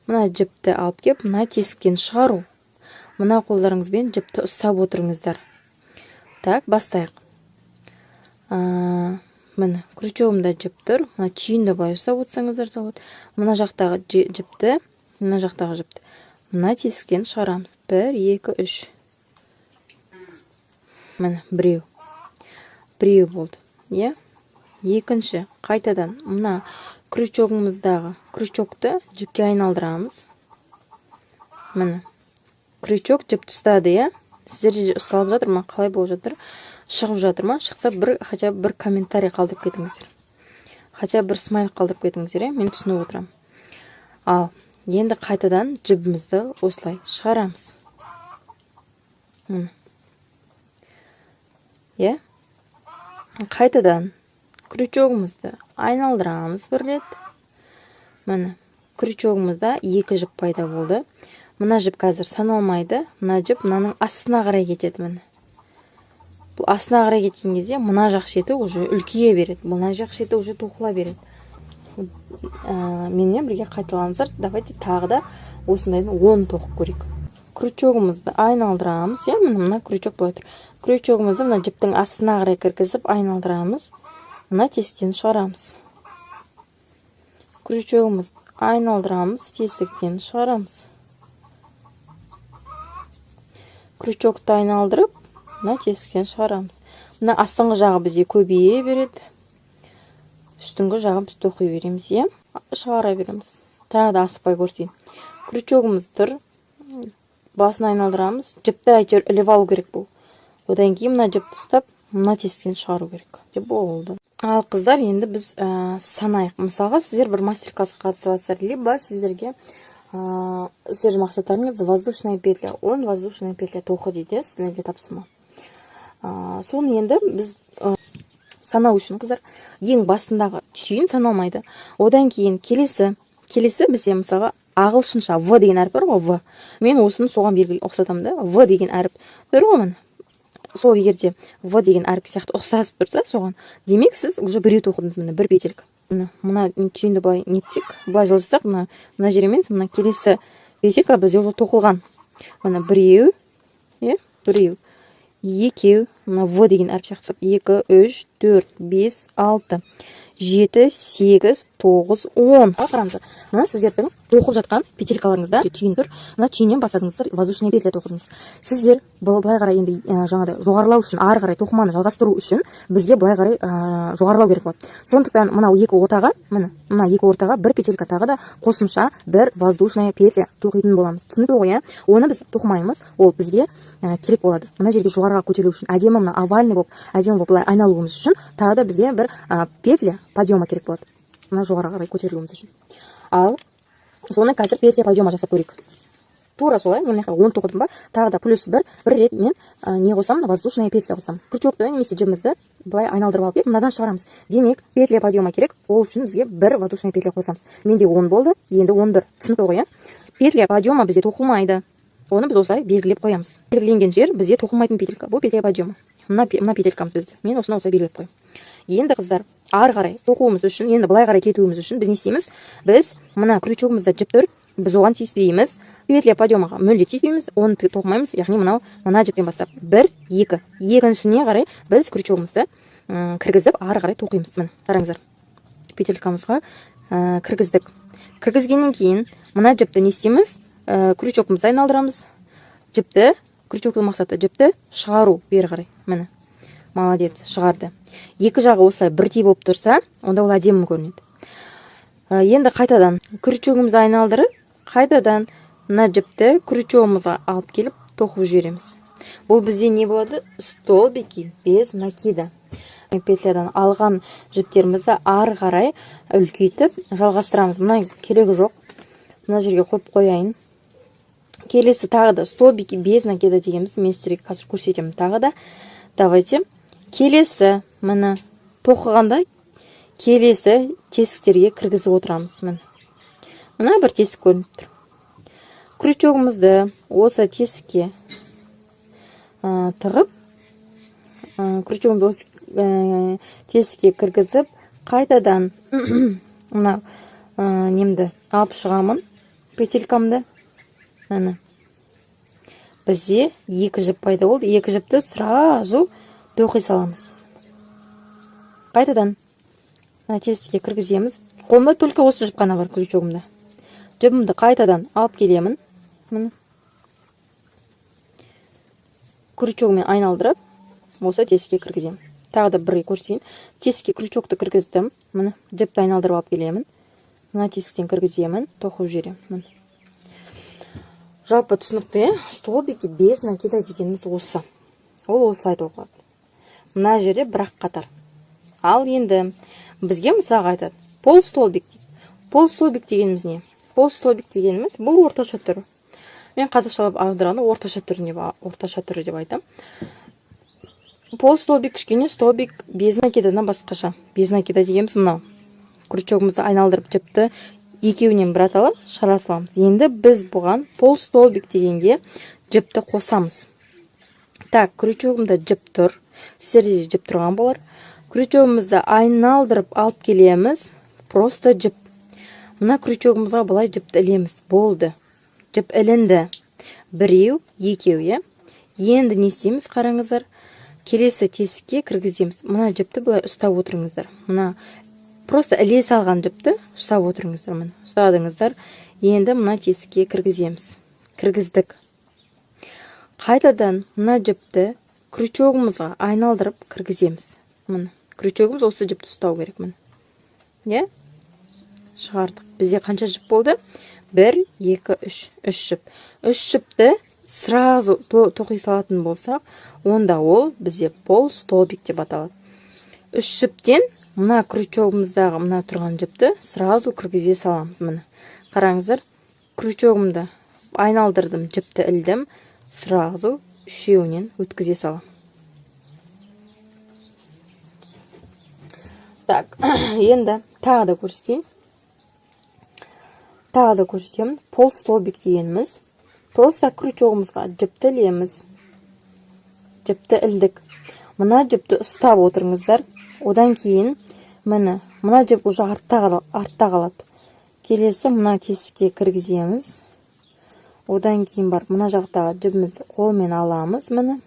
мына жіпті алып кеп, мына тесіктен шығару. Мына қолдарыңызбен жіпті ұстап отырыңыздар. Так, бастайық. Міне, крючогымда жіп тұр. Мына түйінді былай ұстап отырсаңыздар да болады. Мына жақтағы жіпті, мына жақтағы жіпті мына тесіктен шығарамыз. 1, 2, 3. Міне, біреу. Біреу болды. Иә? Екінші, қайтадан мына крючогымыздағы крючокты жіпке айналдырамыз. Міне, крючок жіпті ұстады, иә? Сіздерде ұсталып жатыр ма? Қалай болып жатыр? Шығып жатыр ма? Шықса хотя бы бір комментарий қалдырып кетіңіздер. Хотя бы бір смайл қалдырып кетіңіздер, иә? Мен түсініп отырамын. Ал, енді қайтадан жібімізді осылай шығарамыз. Міне. Иә? Қайтадан крючогымызды айналдырамыз бір рет. Міне, крючогымызда екі жіп пайда болды. Мына жіп қазір саналмайды. Мына жіп мынаның астына қарай кетеді, міне. Бұл астына қарай кеткен кезде мына жақ шеті уже үлкейе береді. Мына жақ шеті уже тоқыла береді. Менімен бірге қайталаңыздар. Давайте тағы да осындайдың 10 тоқып көрейік. Крючогымызды айналдырамыз, иә, міне мына крючок былай тұр. Крючогымызды мына жіптің астына қарай кіргізіп айналдырамыз. Мына тесіктен шығарамыз. Крючогымызды айналдырамыз, тесіктен шығарамыз. Крючокты айналдырып, мына тесіктен шығарамыз. Мына астыңғы жағы бізде көбейе береді. Үстіңгі жағын біз тоқи береміз, иә? Шығара береміз. Тағы да асықпай көрсетейін. Крючогымыз тұр. Басын айналдырамыз. Жіпті әйтеуір іліп алу керек бұл. Одан кейін мына жіпті ұстап, мына тесіктен шығару керек. Деп болды. Ал қыздар, енді біз санайық. Мысалға, сіздер бір мастер-классқа қатысып жатсыздар, либо сіздердің мақсаттарыңыз воздушная петля, 10 воздушная петля тоқы дейді, сіздерге тапсырма. Соны енді біз санау үшін, қыздар, ең басындағы түйін саналмайды. Одан кейін келесі бізде мысалға ағылшынша В деген әріп бар ғой, В. Мен осыны соған белгілі ұқсатамын да. В деген әріп тұр ғой, міне. Сол егер де В деген әріп сияқты ұқсасып тұрса соған, демек, сіз уже біреу тоқыдыңыз. Міне, бір петелька. Міне, мына түйінді былай нетсек, былай жылжытсақ, мына жер емес, мына келесі петелька бізде уже тоқылған. Міне, біреу, иә, біреу, екеу, мына В деген әріп сияқты: екі, үш, төрт, бес, алты, жеті, сегіз, тоғыз, 10. Қараңыздар, мына сіздердің тоқып жатқан петелькаларыңызда түйін тұр. Мына түйіннен бастадыңыздар, воздушный петля тоқыдыңыз сіздер. Бұл былай қарай енді жаңағыдай жоғарылау үшін, ары қарай тоқыманы жалғастыру үшін бізге былай қарай жоғарылау керек болады. Сондықтан мынау екі ортаға, міне, мына екі ортаға бір петелька, тағы да қосымша бір воздушная петля тоқитын боламыз. Түсінікті ғой, иә? Оны біз тоқымаймыз, ол бізге керек болады мына жерге, жоғарыға көтерілу үшін. Әдемі, мына овальный болып, әдемі болып былай айналуымыз үшін тағы да бізге бір петля подъема керек болады мына жоғары қарай көтерілуіміз үшін. Ал соны қазір петля подъема жасап көрейік. Тура солай мен мына жаққа 10 тоқыдым ба, тағы да плюс бір рет мен не қосамын? Воздушная петля қосамын. Крючокты немесе жібімізді былай айналдырып алып келіп, мынадан шығарамыз. Демек, петля подъема керек, ол үшін бізге бір воздушная петля қосамыз. Менде 10 болды, енді 11. Түсінікті ғой, иә? Петля подъема бізде тоқылмайды, оны біз осылай белгілеп қоямыз. Белгіленген жер бізде тоқылмайтын петелька, бұл петля подъема. Мына петелькамыз бізде, мен осыны осылай белгілеп қоямын. Енді, қыздар, ары қарай тоқуымыз үшін, енді былай қарай кетуіміз үшін біз не істейміз? Біз мына крючогымызда жіп тұр, біз оған тиіспейміз. Петля подъемаға мүлде тиіспейміз, оны тоқымаймыз. Яғни мынау мына жіптен бастап бір, екі, екіншісіне қарай біз крючогымызды кіргізіп, ары қарай тоқимыз. Міне, қараңыздар, петелькамызға кіргіздік. Кіргізгеннен кейін мына жіпті не істейміз? Крючогымызды айналдырамыз жіпті. Крючоктың мақсаты — жіпті шығару бері қарай. Міне, молодец, шығарды. Екі жағы осылай бірдей болып тұрса, онда ол әдемі көрінеді. Енді қайтадан крючогымызды айналдырып, қайтадан мына жіпті крючогымызға алып келіп, тоқып жібереміз. Бұл бізде не болады? Столбики без накида. Петлядан алған жіптерімізді ары қарай үлкейтіп жалғастырамыз. Мына керегі жоқ, мына жерге қойып қояйын. Келесі тағы да столбики без накида дегеніміз, мен сіздерге қазір көрсетемін тағы да. Давайте келесі, міне, тоқығанда келесі тесіктерге кіргізіп отырамыз. Міне, мына бір тесік көрініп тұр. Крючогымызды осы тесікке тығып, крючогымызды осы тесікке кіргізіп, қайтадан мына немді алып шығамын, петелькамды. Міне, бізде екі жіп пайда болды. Екі жіпті сразу тоқи саламыз. Қайтадан мына тесікке кіргіземіз. Қолымда только осы жіп қана бар. Крючогымда жібімді қайтадан алып келемін. Міне, крючогымен айналдырып, осы тесікке кіргіземін. Тағы да бір көрсетейін. Тесікке крючокты кіргіздім. Міне, жіпті айналдырып алып келемін, мына тесіктен кіргіземін, тоқып жіберемін. Міне, жалпы түсінікті, иә? Столбики без накида дегеніміз осы, ол осылай тоқылады. Мына жерде бір ақ қатар. Ал енді бізге, мысалға, айтады полстолбик дейді. Полстолбик дегеніміз не? Полстолбик дегеніміз — бұл орташа түрі. Мен қазақшалап аударғанда орташа түріне, орташа түрі деп айтамын. Полстолбик кішкене столбик без накидадан басқаша. Без накида дегеніміз — мынау крючогымызды айналдырып, жіпті екеуінен бір аталып шығара саламыз. Енді біз бұған, полстолбик дегенге, жіпті қосамыз. Так, крючогымда жіп тұр, сіздерде де жіп тұрған болар. Крючогымызды айналдырып алып келеміз. Просто жіп, мына крючогымызға былай жіпті ілеміз. Болды, жіп ілінді. Біреу, екеу, иә. Енді не істейміз? Қараңыздар, келесі тесікке кіргіземіз. Мына жіпті былай ұстап отырыңыздар. Мына просто іле салған жіпті ұстап отырыңыздар. Міне, ұстадыңыздар. Енді мына тесікке кіргіземіз. Кіргіздік. Қайтадан мына жіпті крючогымызға айналдырып кіргіземіз. Міне, крючогымыз осы жіпті ұстау керек. Міне, иә, шығардық. Бізде қанша жіп болды? Бір, екі, үш. Үш жіп. Үш жіпті сразу тоқи салатын болсақ, онда ол бізде пол столбик деп аталады. Үш жіптен мына крючогымыздағы мына тұрған жіпті сразу кіргізе саламыз. Міне, қараңыздар, крючогымды айналдырдым, жіпті ілдім, сразу үшеуінен өткізе саламын. Так, енді тағы да көрсетейін, тағы да көрсетемін. Пол столбик дегеніміз — просто крючогымызға жіпті ілеміз. Жіпті ілдік. Мына жіпті ұстап отырыңыздар. Одан кейін міне мына жіп уже артта қалады. Келесі мына тесікке кіргіземіз. Одан кейін барып мына жақтағы жібімізді қолмен аламыз, міне.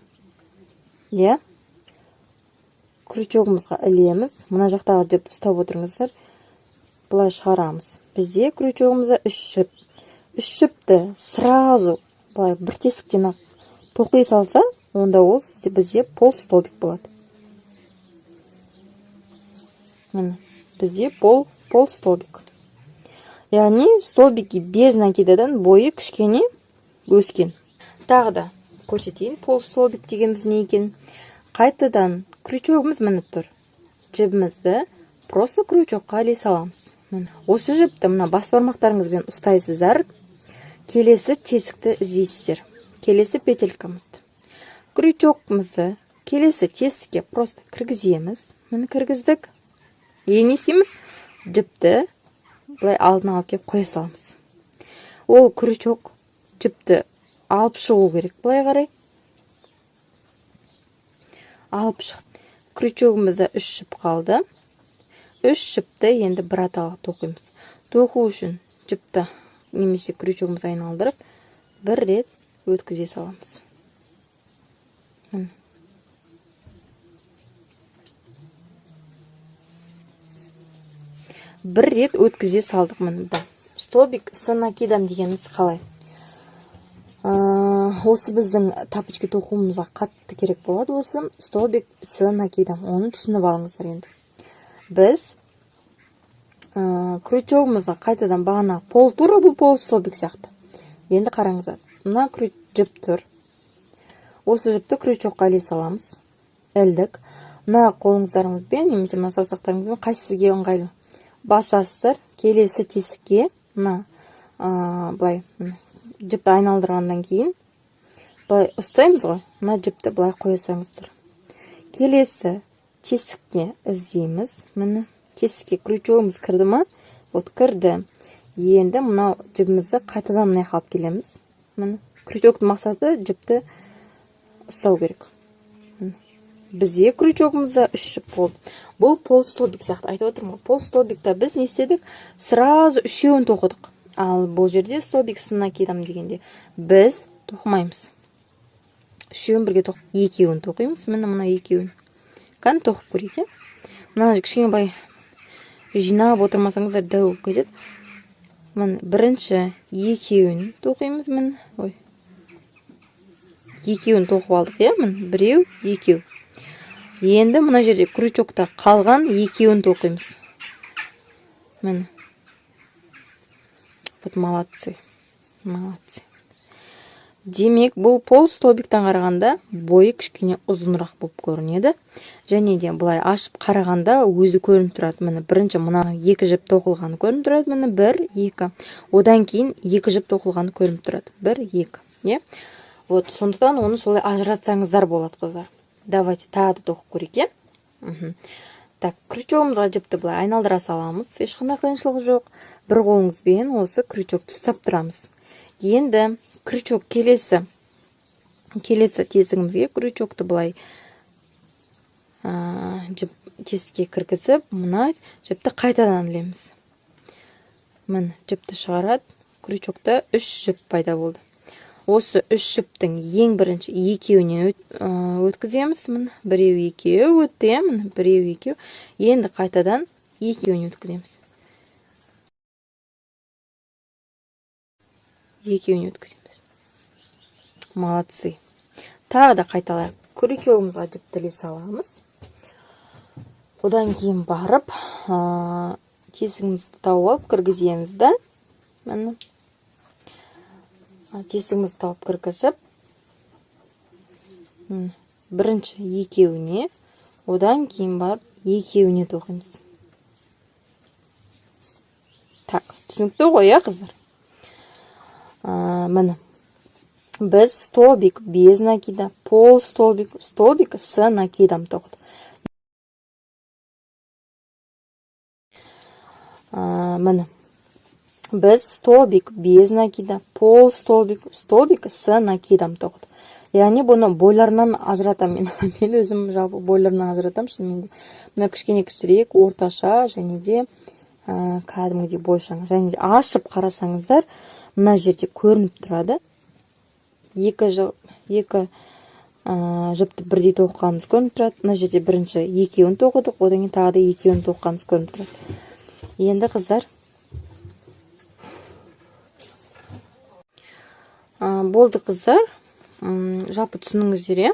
Иә. Крючогымызға ілеміз. Мына жақтағы жіпті ұстап отырыңыздар. Былай шығарамыз. Бізде крючогымызда 3 жіп. 3 жіпті сразу былай бір тесіктен ақ тоқи салса, онда ол бізде полстолбик болады. Міне, бізде полстолбик. Яғни столбики без накидадан бойы кішкене өскен. Тағы да көрсетейін полстолбик дегеніміз не екен. Қайтадан крючогымыз міне тұр. Жібімізді просто крючокқа іле саламыз. Міне, осы жіпті мына бас бармақтарыңызбен ұстайсыздар. Келесі тесікті іздейсіздер. Келесі петелькамызды. Крючокымызды келесі тесікке просто кіргіземіз. Міне кіргіздік. Енді не істейміз? Жіпті былай алдына алып келіп қоя саламыз. Ол крючок жіпті алып шығу керек былай қарай. Алып шықты. Крючогымызда 3 жіп қалды. 3 жіпті енді бір атаға тоқимыз. Тоқу үшін жіпті немесе крючогымызды айналдырып бір рет өткізе саламыз. Міне. Бір рет өткізе салдық міне. Столбик с накидом дегеніміз қалай? Осы біздің тапочки тоқуымызға қатты керек болады осы столбик с накидом. Оны түсініп алыңыздар енді. Біз крючогымызға қайтадан бағана пол тура бұл пол столбик сияқты. Енді қараңыздар. Мына жіп тұр. Осы жіпті крючокқа іле саламыз. Ілдік. Мына қолыңыздарыңызбен немесе мына саусақтарыңызбен қайсы сізге ыңғайлы басасыздар. Келесі тесікке мына былай жіпті айналдырғаннан кейін былай ұстаймыз ғой. Мына жіпті былай қоя салыңыздар. Келесі тесікке іздейміз. Міне тесікке крючогымыз кірді ма? Вот кірді. Енді мынау жібімізді қайтадан мына жаққа алып келеміз. Міне крючоктың мақсаты жіпті ұстау керек. Бізде крючогымызда 3 жіп болды. Бұл полстолбик сияқты айтып отырмын ғой. Полстолбикта біз не істедік? Сразу үшеуін тоқыдық. Ал бұл жерде столбик с накидом дегенде біз тоқымаймыз. Үшеуін бірге тоқ, екеуін тоқимыз. Міне мына екеуін. Кәні тоқып көрейік, иә? Мына кішкене былай жинап отырмасаңыздар дәу болып кетеді. Міне бірінші екеуін тоқимыз, міне. Ой. Екеуін тоқып алдық, иә? Міне біреу, екеу. Енді мына жерде крючокта қалған екеуін тоқимыз. Міне. Вот молодцы. Молодцы. Демек, бұл пол столбиктан қарағанда бойы кішкене ұзынырақ болып көрінеді. Және де былай ашып қарағанда өзі көрініп тұрады. Міне бірінші мына екі жіп тоқылғаны көрініп тұрады. Міне 1, 2. Одан кейін екі жіп тоқылғаны көрініп тұрады. 1, 2. Иә? Вот, сондықтан оны солай ажыратсаңыздар болады, қыздар. Давайте тағы да тоқып көрейік, иә? Так, крючогымызға жіпті былай айналдыра саламыз. Ешқандай қиыншылық жоқ. Бір қолыңызбен осы крючокты ұстап тұрамыз. Енді крючок келесі тесігімізге крючокты былай жіп тесікке кіргізіп, мына жіпті қайтадан ілеміз. Міне, жіпті шығарады. Крючокта 3 жіп пайда болды. Осы 3 жіптің ең бірінші екеуінен өткіземіз. Міне, біреу, екеу өтті, иә? Міне, біреу, екеу. Енді қайтадан екеуін өткіземіз. Екеуін өткіземіз. Молодцы. Тағы да қайталайық. Крючогымызға жіпті іле саламыз. Одан кейін барып, тесігімізді тауып алып кіргіземіз да. Міне. Тесігімізді тауып кіргізіп, бірінші екеуіне, одан кейін барып екеуіне тоқимыз. Так, түсінікті ғой, иә, қыздар? Міне. Біз столбик без накида, пол столбик, столбик с накидом тоқыдық. Міне. Біз столбик без накида, пол столбик, столбик с накидом тоқыдық. Яғни бұны бойларынан ажыратамын мен. Мен өзім жалпы бойларынан ажыратамын шынымен де. Мына кішкене кішірек, орташа және де кәдімгідей бойшаң. Және де ашып қарасаңыздар, мына жерде көрініп тұрады. Екі жіпті бірдей тоқығанымыз көрініп тұрады. Мына жерде бірінші екеуін тоқыдық, одан кейін тағы да екеуін тоқығанымыз көрініп тұрады. Енді қыздар, болды қыздар, жалпы түсініңіздер, иә?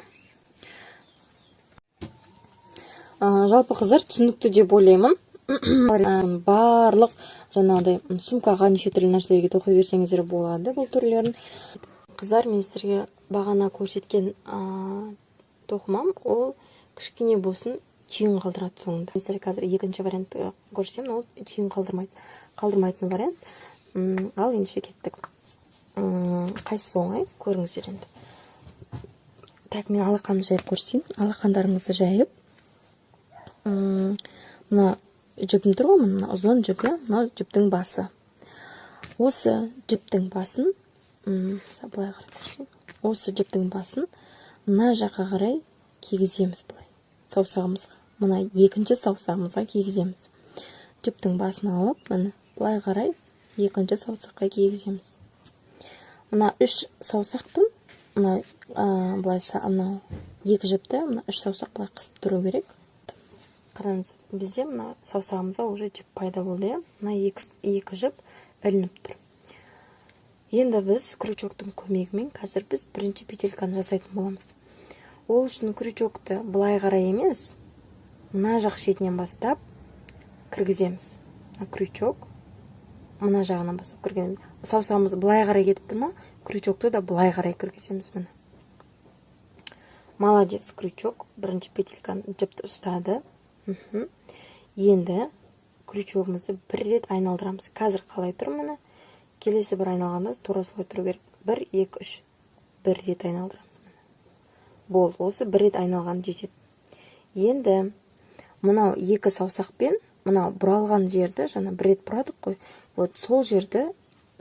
Жалпы қыздар түсінікті деп ойлаймын. Барлық жаңағыдай сумкаға неше түрлі нәрселерге тоқи берсеңіздер болады бұл түрлерін. Қыздар, мен сіздерге бағана көрсеткен тоқымам, ол кішкене болсын түйін қалдырады соңында. Мен сіздерге қазір екінші вариантты көрсетемін, ол түйін қалдырмайтын вариант. Ал ендеше кеттік. Қайсысы оңай көріңіздер енді. Так, мен алақанымды жайып көрсетейін. Алақандарыңызды жайып, мына жіпім тұр ғой, мына ұзын жіп, иә, мына жіптің басы. Осы жіптің басын, былай қарай көрсетейін. Осы жіптің басын мына жаққа қарай кигіземіз былай, саусағымызға. Мына екінші саусағымызға кигіземіз. Жіптің басын алып, міне былай қарай екінші саусаққа кигіземіз. Мына үш саусақтың, мына, былай мынау екі жіпті, мына үш саусақ былай қысып тұру керек. Қараңыз, бізде мына саусағымызда уже жіп пайда болды, иә? Мына екі жіп ілініп тұр. Енді біз крючоктың көмегімен қазір біз бірінші петельканы жасайтын боламыз. Ол үшін крючокты былай қарай емес, мына жақ шетінен бастап кіргіземіз. Мына крючок мына жағынан бастап кіргіземіз. Саусағымыз былай қарай кетіп тұр ма? Крючокты да былай қарай кіргіземіз міне. Молодец, крючок бірінші петельканы жіпті ұстады. Енді крючогымызды бір рет айналдырамыз. Қазір қалай тұр міне? Келесі бір айналғанда тура солай тұру керек. 1, 2, 3. Бір рет айналдырамыз міне. Болды, осы бір рет айналған жетеді. Енді мынау екі саусақпен мынау бұралған жерді жаңа бір рет бұрадық қой. Вот сол жерді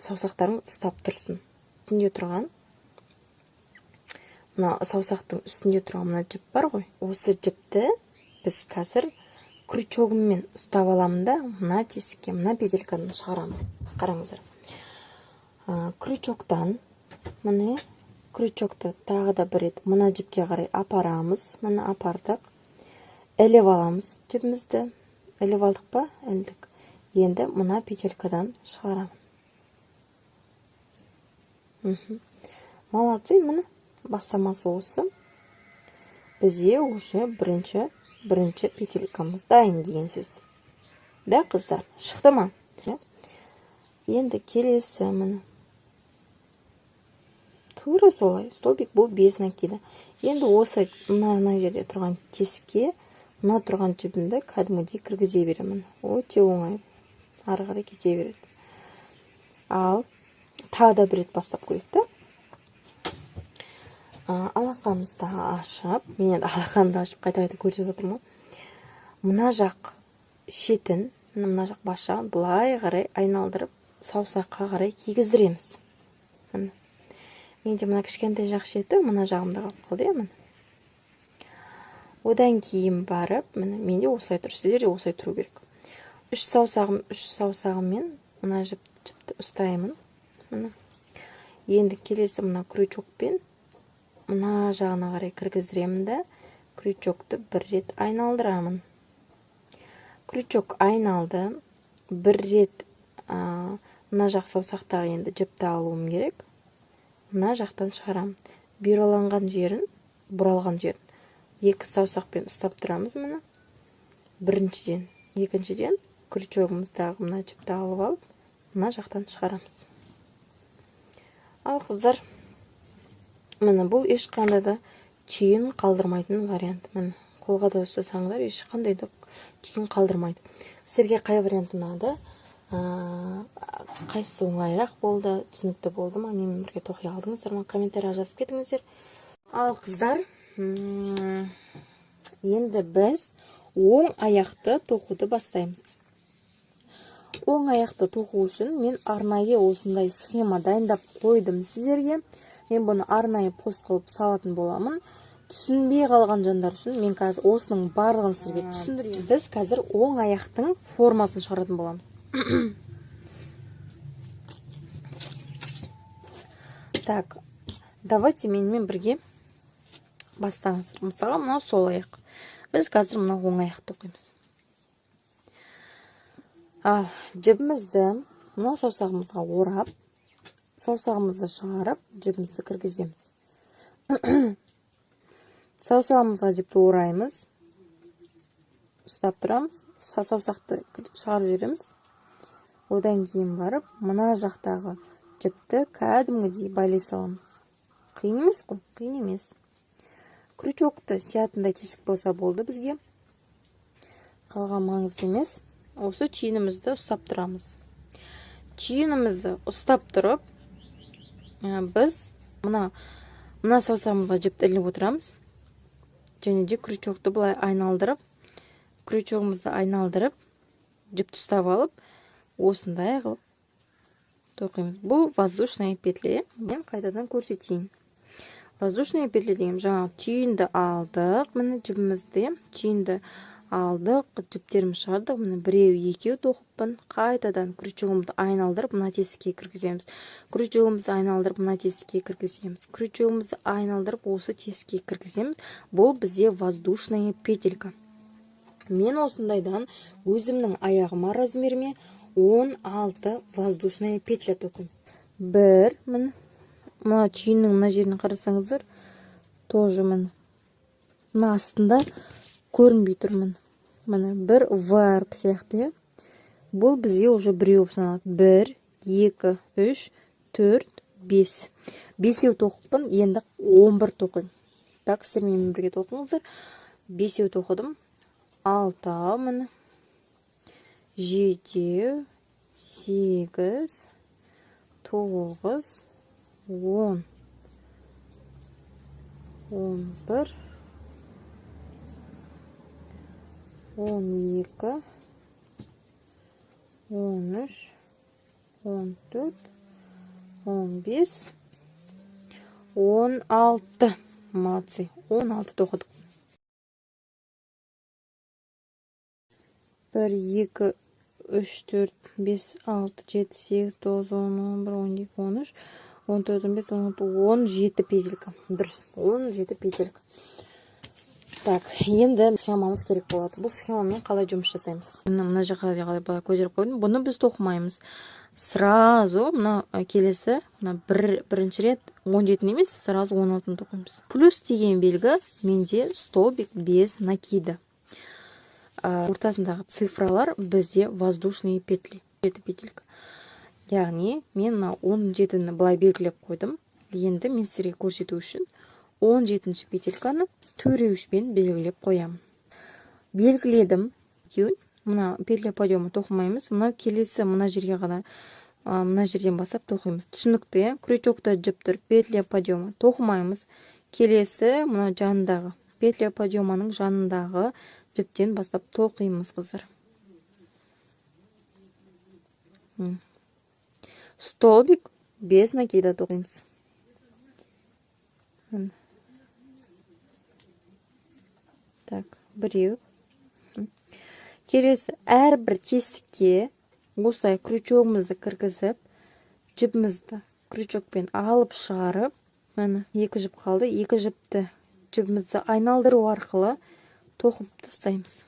саусақтарың ұстап тұрсын. Үстінде тұрған мына саусақтың үстінде тұрған мына жіп бар ғой. Осы жіпті біз қазір крючогыммен ұстап аламын да мына тесікке, мына петельканы шығарамын. Қараңыздар. Крючоктан міне крючокты тағы да бір рет мына жіпке қарай апарамыз. Міне апардық. Іліп аламыз жібімізді. Іліп алдық па? Ілдік. Енді мына петелькадан шығарамын. Молодцы, міне бастамасы осы. Бізде уже бірінші петелькамыз дайын деген сөз. Да, қыздар? Шықты ма? Енді келесі міне. Тура солай. Столбик бұл без накида. Енді осы мына жерде тұрған тесікке мына тұрған жібімді кәдімгідей кіргізе беремін. Өте оңай. Ары қарай кете береді. Ал тағы да бір рет бастап көрейік та. Алақанымызды ашып, мен енді алақанымды ашып қайта-қайта көрсетіп отырмын ғой. Мына жақ шетін, мына жақ бас жағын былай қарай айналдырып, саусаққа қарай кигіздіреміз. Міне. Менде мына кішкентай жақ шеті мына жағымда қалып қалды, иә, міне. Одан кейін барып, міне, менде осылай тұр, сіздер де осылай тұру керек. Үш саусағыммен мына жіпті ұстаймын. Міне. Енді келесі мына крючокпен мына жағына қарай кіргіздіремін да, крючокты бір рет айналдырамын. Крючок айналды. Бір рет, мына жақ саусақтағы енді жіпті алуым керек. Мына жақтан шығарамын. Бұралған жерін, бұралған жерін екі саусақпен ұстап тұрамыз міне. Біріншіден, екіншіден крючогымыздағы мына жіпті алып алып, мына жақтан шығарамыз. Ал қыздар, міне бұл ешқандай да түйін қалдырмайтын вариант. Міне қолға да ұстасаңыздар ешқандай да түйін қалдырмайды. Сіздерге қай вариант ұнады? Қайсысы оңайырақ болды, түсінікті болды ма? Менімен бірге тоқи алдыңыздар ма? Комментарийға жазып кетіңіздер. Ал қыздар, енді біз оң аяқты тоқуды бастаймыз. Оң аяқты тоқу үшін мен арнайы осындай схема дайындап қойдым сіздерге. Мен бұны арнайы пост қылып салатын боламын. Түсінбей қалған жандар үшін мен қазір осының барлығын сізге түсіндірейін. Біз қазір оң аяқтың формасын шығаратын боламыз. Так, давайте менімен бірге бастаңыздар. Мысалға, мынау сол аяқ. Біз қазір мынау оң аяқты тоқимыз. Ал, жібімізді мына саусағымызға орап, саусағымызды шығарып, жібімізді кіргіземіз. Саусағымызға жіпті ораймыз, ұстап тұрамыз, саусақты шығарып жібереміз. Одан кейін барып, мына жақтағы жіпті кәдімгідей байлай саламыз. Қиын емес қой, қиын емес. Крючокты сиятындай тесік болса болды бізге. Қалған маңызды емес. Осы түйінімізді ұстап тұрамыз. Түйінімізді ұстап тұрып, біз мына саусағымызға жіпті іліп отырамыз. Және де крючокты былай айналдырып, крючогымызды айналдырып, жіпті ұстап алып, осындай қылып тоқимыз. Бұл воздушная петля. Мен қайтадан көрсетейін. Воздушная петля деген жаңағы түйінді алдық, міне жібімізді, түйінді алдық, жіптерімізді шығардық, міне біреу, екеу тоқыппын. Қайтадан крючогымызды айналдырып, мына тесікке кіргіземіз. Крючогымызды айналдырып, мына тесікке кіргіземіз. Крючогымызды айналдырып, осы тесікке кіргіземіз. Бұл бізде воздушная петелька. Мен осындайдан өзімнің аяғыма размеріме 16 воздушная петля тоқимын. Бір, міне, мына түйіннің мына жерін қарасаңыздар, тоже міне, мына астында көрінбей тұр, міне. Міне бір В әрпі сияқты, иә. Бұл бізде уже біреу болып саналады. 1, 2, 3, 4, 5. Бесеу тоқыппын, енді 11 тоқимын. Так, сіздер менімен бірге тоқыңыздар. Бесеу тоқыдым. 6, міне. 7, 8, 9, 10, 11, 12, 13, 14, 15, 16. Молодцы, 16 тоқыдық. 1, 2, 3, 4, 5, 6, 7, 8, 9, 10, 11, 12, 13, 14, 15, 16, 17 петелька. Дұрыс, 17 петелька. Так, енді схемамыз керек болады. Бұл схемамен қалай жұмыс жасаймыз? Мына жаққа қалай былай көтеріп қойдым. Бұны біз тоқымаймыз. Сразу мына келесі, мына бірінші рет 17-ні емес, сразу 16-ны тоқимыз. Плюс деген белгі менде столбик без накида. Ортасындағы цифралар бізде воздушные петли. 7 петелька. Яғни мен мына 17-ні былай белгілеп қойдым. Енді мен сіздерге көрсету үшін 17-ші петельканы төреуішпен белгілеп қоямын. Белгіледім. Мына петля подъема тоқымаймыз. Мына келесі мына жерге ғана, мына жерден бастап тоқимыз. Түсінікті, иә? Крючокта жіп тұр, петля подъема тоқымаймыз. Келесі мына жанындағы петля подъеманың жанындағы жіптен бастап тоқимыз, қыздар. Столбик без накида тоқимыз. Так, біреу. Келесі әрбір тесікке осылай крючогымызды кіргізіп, жібімізді крючокпен алып шығарып, міне екі жіп қалды, екі жіпті жібімізді айналдыру арқылы тоқып тастаймыз.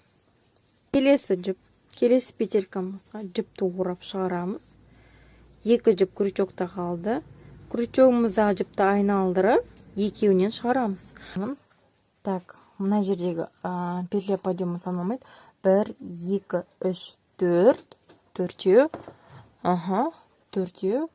Келесі жіп, келесі петелькамызға жіпті орап шығарамыз. Екі жіп крючокта қалды. Крючогымыздағы жіпті айналдырып, екеуінен шығарамыз. Так, мына жердегі петля подъема саналмайды. 1, 2, 3, 4, төртеу. Аха, төртеу.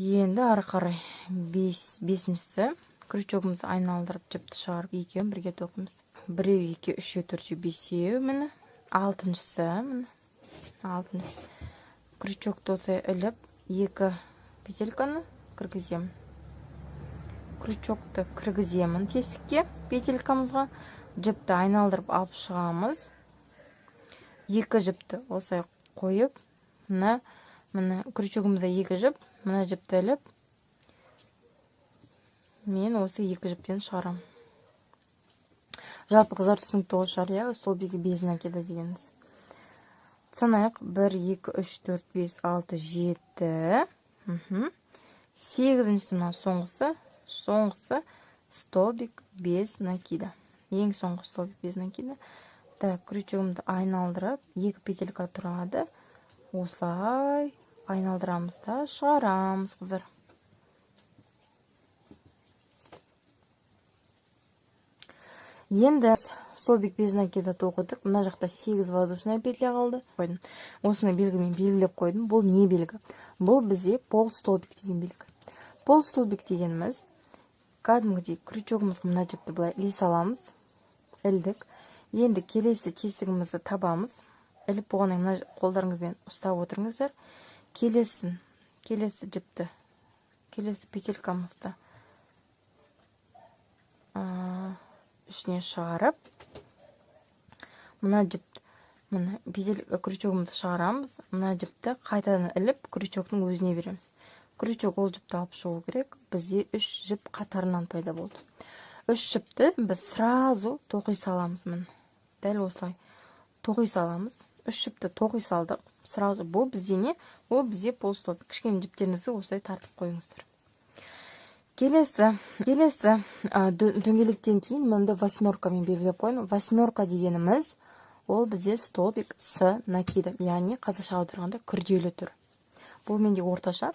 Енді ары қарай бесіншісі. Крючогымызды айналдырып, жіпті шығарып, екеуін бірге тоқимыз. Біреу, екі, үшеу, төртеу, бесеу, міне. Алтыншысы, міне. Алтыншысы. Крючокты осылай іліп, екі петельканы кіргіземін. Крючокты кіргіземін тесікке, петелькамызға. Жіпті айналдырып алып шығамыз. Екі жіпті осылай қойып, мына крючогымызда екі жіп, мына жіпті іліп, Мен осы екі жіптен шығарамын. Жалпы қыздар түсінікті ол шығар, иә, столбик без накида дегеніміз. Санайық. 1, 2, 3, 4, 5, 6, 7. 8-шісі мына соңғысы. Соңғысы столбик без накида. Ең соңғы столбик без накида. Так, крючогымды айналдырып, екі петелька тұрады. Осылай айналдырамыз да шығарамыз, қыздар. Енді столбик без накида тоқыдық. Мына жақта 8 воздушная петля қалды. Қойдым. Осыны белгімен белгілеп қойдым. Бұл не белгі? Бұл бізде пол столбик деген белгі. Пол столбик дегеніміз кәдімгідей крючогымызға мына жіпті былай іле саламыз. Ілдік. Енді келесі тесігімізді табамыз. Іліп болғаннан кейін мына қолдарыңызбен ұстап отырыңыздар. Келесі жіпті, келесі петелькамызды ішіне шығарып, мына жіп, мына петель крючогымызды шығарамыз. Мына жіпті қайтадан іліп, крючоктың өзіне береміз. Крючок ол жіпті алып шығу керек. Бізде 3 жіп қатарынан пайда болды. 3 жіпті біз сразу тоқи саламыз. Міне, дәл осылай тоқи саламыз. 3 жіпті тоқи салдық. Сразу бұл бізде не? Ол бізде полстолбик. Кішкене жіптеріңізді осылай тартып қойыңыздар. Келесі дөңгелектен кейін мында восьмеркамен белгілеп қойдым. Восьмерка дегеніміз ол бізде столбик с накидом, яғни қазақша аударғанда күрделі түр. Бұл менде орташа.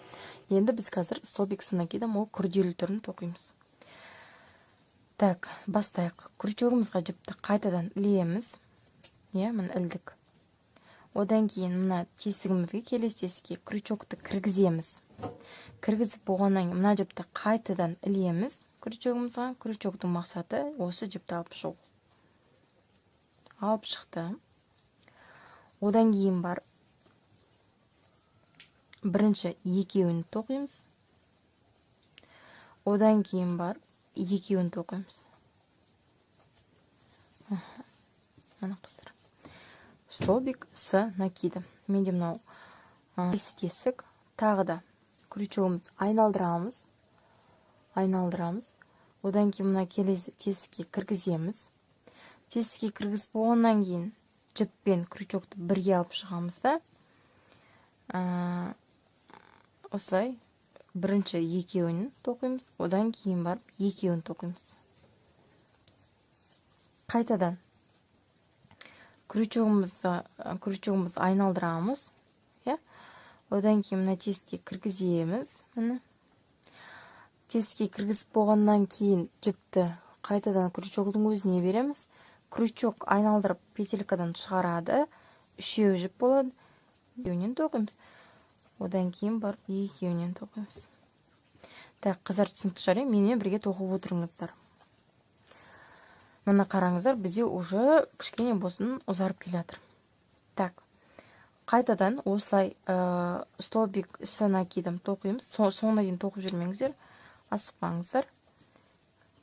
Енді біз қазір столбик с накидом, ол күрделі түрін тоқимыз. Так, бастайық. Крючогымызға жіпті қайтадан ілеміз. Иә, міне ілдік. Одан кейін мына тесігімізге, келесі тесікке крючокты кіргіземіз. Кіргізіп болғаннан кейін мына жіпті қайтадан ілеміз крючогымызға. Крючоктың мақсаты осы жіпті алып шығу. Алып шықты. Одан кейін барып бірінші екеуін тоқимыз. Одан кейін барып екеуін тоқимыз. Мына қыздар. Столбик с накидом. Менде мынау тесік. Тағы да крючогымызды айналдырамыз. Айналдырамыз. Одан кейін мына келесі тесікке кіргіземіз. Тесікке кіргізіп болғаннан кейін жіп пен крючокты бірге алып шығамыз да. Осылай бірінші екеуін тоқимыз, одан кейін барып екеуін тоқимыз. Қайтадан крючогымызды айналдырамыз, иә? Одан кейін мына тесікке кіргіземіз. Міне. Тесікке кіргізіп болғаннан кейін жіпті қайтадан крючоктың өзіне береміз. Крючок айналдырып петелькадан шығарады. Үшеуі жіп болады. Екеуінен тоқимыз. Одан кейін барып екеуінен тоқимыз. Так, қыздар түсінікті шығар, менімен бірге тоқып отырыңыздар. Мына қараңыздар, бізде уже кішкене болсын ұзарып келе жатыр. Так, қайтадан осылай столбик с накидом тоқимыз. Соңына дейін тоқып жүрмеңіздер, асықпаңыздар.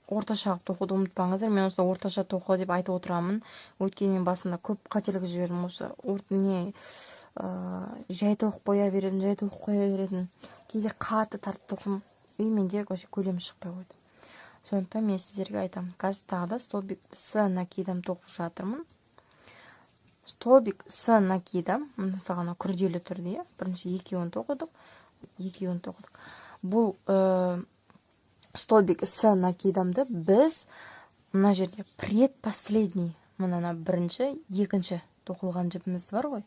Орташа қылып тоқуды ұмытпаңыздар. Мен осы орташа тоқы деп айтып отырамын. Өйткені мен басында көп қателік жібердім. Осы жай тоқып қоя бередім, жай тоқып қоя бередім. Кейде қатты тартып тоқым. И менде вообще көлем шықпай қойды. Сондықтан мен сіздерге айтамын. Қазір тағы да столбик с накидом тоқып жатырмын. Столбик с накидом, мысалға, мына күрделі түрде, иә? Бірінші екеуін тоқыдық, екеуін тоқыдық. Бұл столбик с накидомды біз мына жерде предпоследний, мына бірінші, екінші тоқылған жіпіміз бар ғой.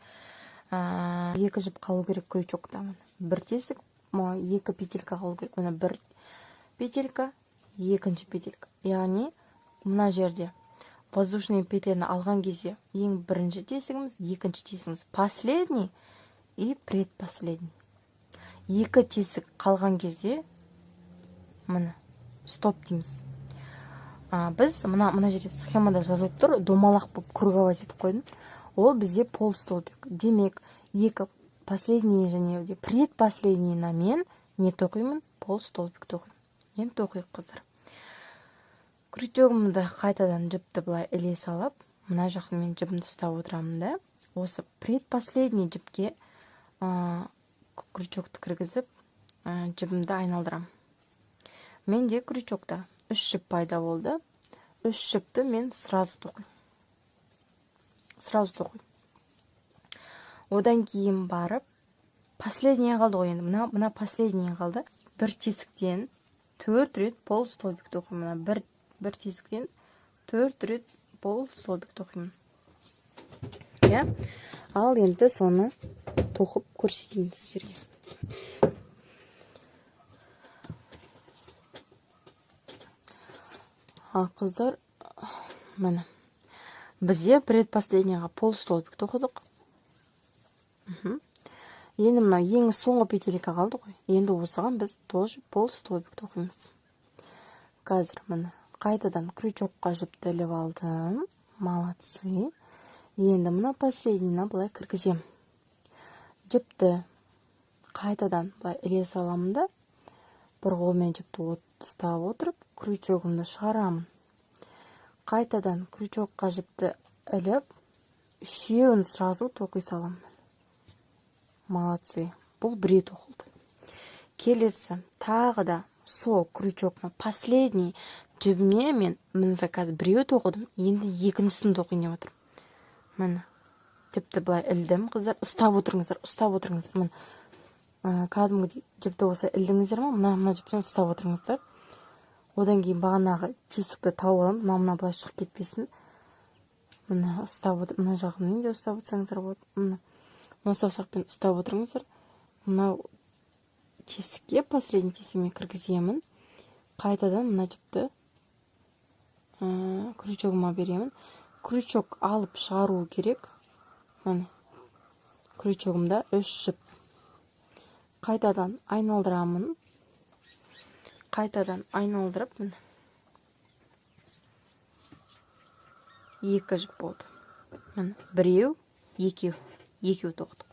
Екі жіп қалу керек крючокта. Бір тесік, екі петелька қалу керек. Мына бір петелька, екінші петелька. Яғни мына жерде воздушный петляны алған кезде ең бірінші тесігіміз, екінші тесігіміз, последний и предпоследний. Екі тесік қалған кезде міне стоп дейміз. Біз мына жерде схемада жазылып тұр, домалақ болып круговать етіп қойдым. Ол бізде полстолбик. Демек, екі последний және де предпоследнийна мен не тоқимын? Полстолбик тоқимын. Енді тоқиық, қыздар. Крючогымды қайтадан жіпті былай іле салып, мына жақын мен жібімді ұстап отырамын да, осы предпоследний жіпке крючокты кіргізіп, жібімді айналдырамын. Менде крючокта 3 жіп пайда болды. 3 жіпті мен сразу тоқимын. Сразу тоқимын. Одан кейін барып последний қалды ғой енді. Мына последний қалды. Бір тесіктен 4 рет полустолбик тоқимын. Мына бір тесіктен 4 рет полустолбик тоқимын. Иә? Ал енді соны тоқып көрсетейін сіздерге. Ал қыздар, міне. Бізде предпоследнийға полустолбик тоқыдық. Енді мына ең соңғы петелька қалды ғой. Енді осыған біз тоже полустолбик тоқимыз. Қазір міне қайтадан крючокқа жіпті іліп алдым. Молодцы. Енді мына последнийна былай кіргіземін. Жіпті қайтадан былай іле саламын да, бір қолмен жіпті ұстап отырып, крючогымды шығарамын. Қайтадан крючокқа жіпті іліп, үшеуін сразу тоқи саламын. Молодцы. Бұл біреу тоқылды. Келесі тағы да сол крючокны последний жібіме мен міне заказ біреу тоқыдым. Енді екіншісін тоқиын деп жатырмын. Міне жіпті былай ілдім, қыздар, ұстап отырыңыздар, ұстап отырыңыздар. Міне кәдімгідей жіпті осылай ілдіңіздер ма? Мына жіптен ұстап отырыңыздар. Одан кейін бағанағы тесікті тауып аламын. Мына былай шығып кетпесін. Міне ұстап отыр, мына жағымен де ұстап отырсаңыздар болады. Міне мына саусақпен ұстап отырыңыздар. Мынау тесікке, последний тесігіме кіргіземін. Қайтадан мына жіпті крючогыма беремін. Крючок алып шығару керек. Міне крючогымда 3 жіп. Қайтадан айналдырамын. Қайтадан айналдырып, міне 2 жіп болды. Міне біреу, екеу, екеу тоқыдық.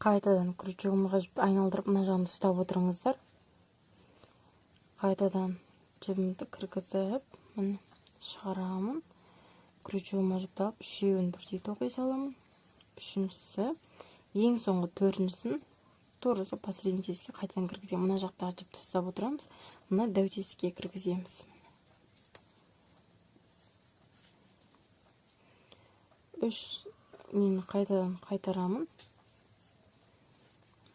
Қайтадан крючогымға жіпті айналдырып, мына жағын ұстап отырыңыздар. Қайтадан жібімді кіргізіп, міне шығарамын. Крючогыма жіпті алып, үшеуін бірдей тоқи саламын. Үшіншісі, ең соңғы төртіншісін тура сол последний тесікке қайтадан кіргіземін. Мына жақтағы жіпті ұстап отырамыз, мына дәу тесікке кіргіземіз. Үш нені қайтадан қайтарамын.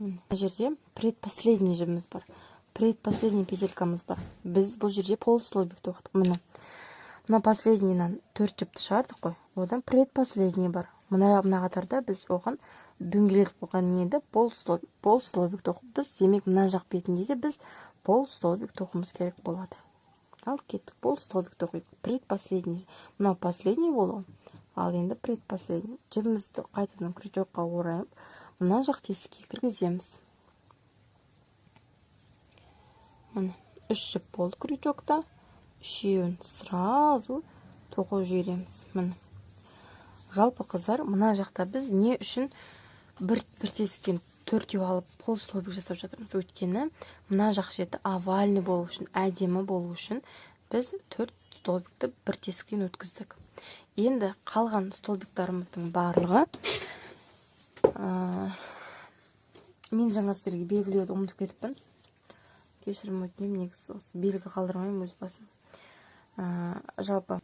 Мына жерде предпоследний жібіміз бар. Предпоследний петелькамыз бар. Біз бұл жерде полустолбик тоқыдық. Міне. Мына последнийынан 4 жіпті шығардық қой. Одан предпоследний бар. Мына қатарда біз оған дөңгелетіп қойған неді полустолбик тоқыппыз. Демек, мына жақ бетінде де біз полустолбик тоқуымыз керек болады. Ал кеттік, полустолбик тоқиық. Предпоследний. Мынау последний болды. Ал енді предпоследний. Жібімізді қайтадан крючокқа орайып, мына жақ тесікке кіргіземіз. Міне, 3 жіп болды крючокта. Үшеуін сразу тоқып жібереміз. Міне. Жалпы қыздар, мына жақта біз не үшін бір тесіктен төртеу алып полустолбик жасап жатырмыз? Өйткені мына жақ шеті овальный болу үшін, әдемі болу үшін біз 4 столбикті бір тесіктен өткіздік. Енді қалған столбиктарымыздың барлығы, мен жаңа сіздерге белгілеуді ұмытып кетіппін. Кешірім өтінемін, негізі осы белгі қалдырмаймын өз басым. Жалпы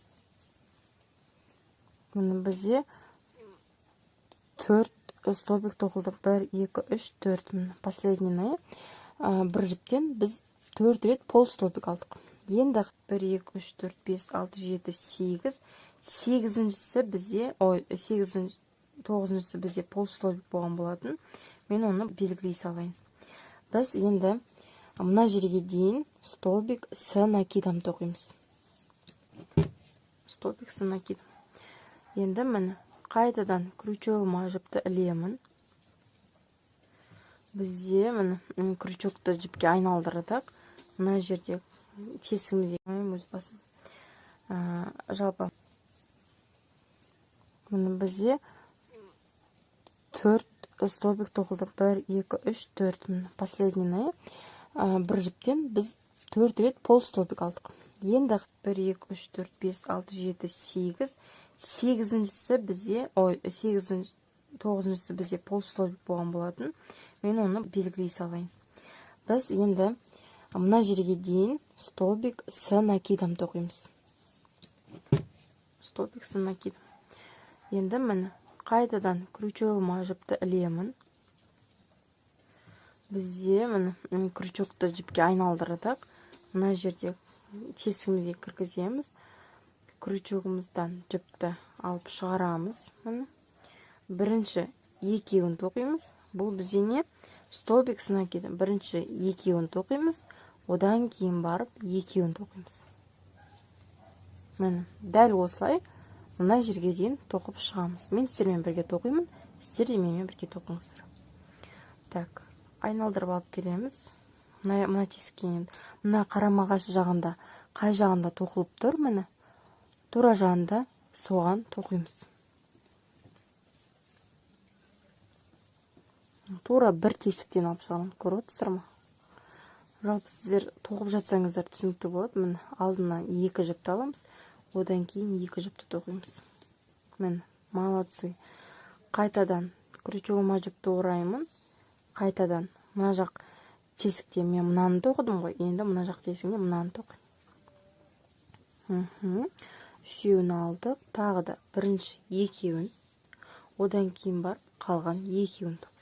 міне бізде 4 столбик тоқылды. 1, 2, 3, 4. Міне последний бір жіптен біз 4 рет полустолбик алдық. Енді 1, 2, 3, 4, 5, 6, 7, 8. Сегізіншісі бізде, ой, сегізінші, тоғызыншысы бізде полустолбик болған болатын. Мен оны белгілей салайын. Біз енді мына жерге дейін столбик с накидом тоқимыз. Столбик с накидом. Енді міне қайтадан крючогыма жіпті ілемін. Бізде міне крючокты жіпке айналдырдық. Мына жерде тесігімізге өз басым. Жалпы міне бізде 4 столбик тоқылды. 1, 2, 3, 4. Міне последний бір жіптен біз 4 рет полустолбик алдық. Енді 1, 2, 3, 4, 5, 6, 7, 8. Сегізіншісі бізде, ой, сегізінші, тоғызыншысы бізде полустолбик болған болатын. Мен оны белгілей салайын. Біз енді Мына жерге дейін столбик с накидом тоқимыз. Столбик с накидом. Енді міне қайтадан крючогыма жіпті ілемін. Бізде міне крючокты жіпке айналдырдық. Мына жерде тесігімізге кіргіземіз. Крючогымыздан жіпті алып шығарамыз. Міне бірінші екеуін тоқимыз. Бұл бізде не? Столбик с накидом. Бірінші екеуін тоқимыз, одан кейін барып екеуін тоқимыз. Міне дәл осылай мына жерге дейін тоқып шығамыз. Мен сіздермен бірге тоқимын, сіздер де менімен бірге тоқыңыздар. Так, айналдырып алып келеміз. Мына тесікке енді мына қарама-қарсы жағында, қай жағында тоқылып тұр, міне тура жағында соған тоқимыз. Тура бір тесіктен алып шығамын. Көріп отырсыздар ма? Жалпы сіздер тоқып жатсаңыздар түсінікті болады. Міне алдына екі жіпті аламыз, одан кейін екі жіпті тоқимыз. Міне, молодцы. Қайтадан крючогыма жіпті ораймын. Қайтадан мына жақ тесікте мен мынаны тоқыдым ғой, енді мына жақ тесігіне мынаны тоқимын. Үшеуін алдық, тағы да бірінші екеуін, одан кейін барып қалған екеуін тоқимын.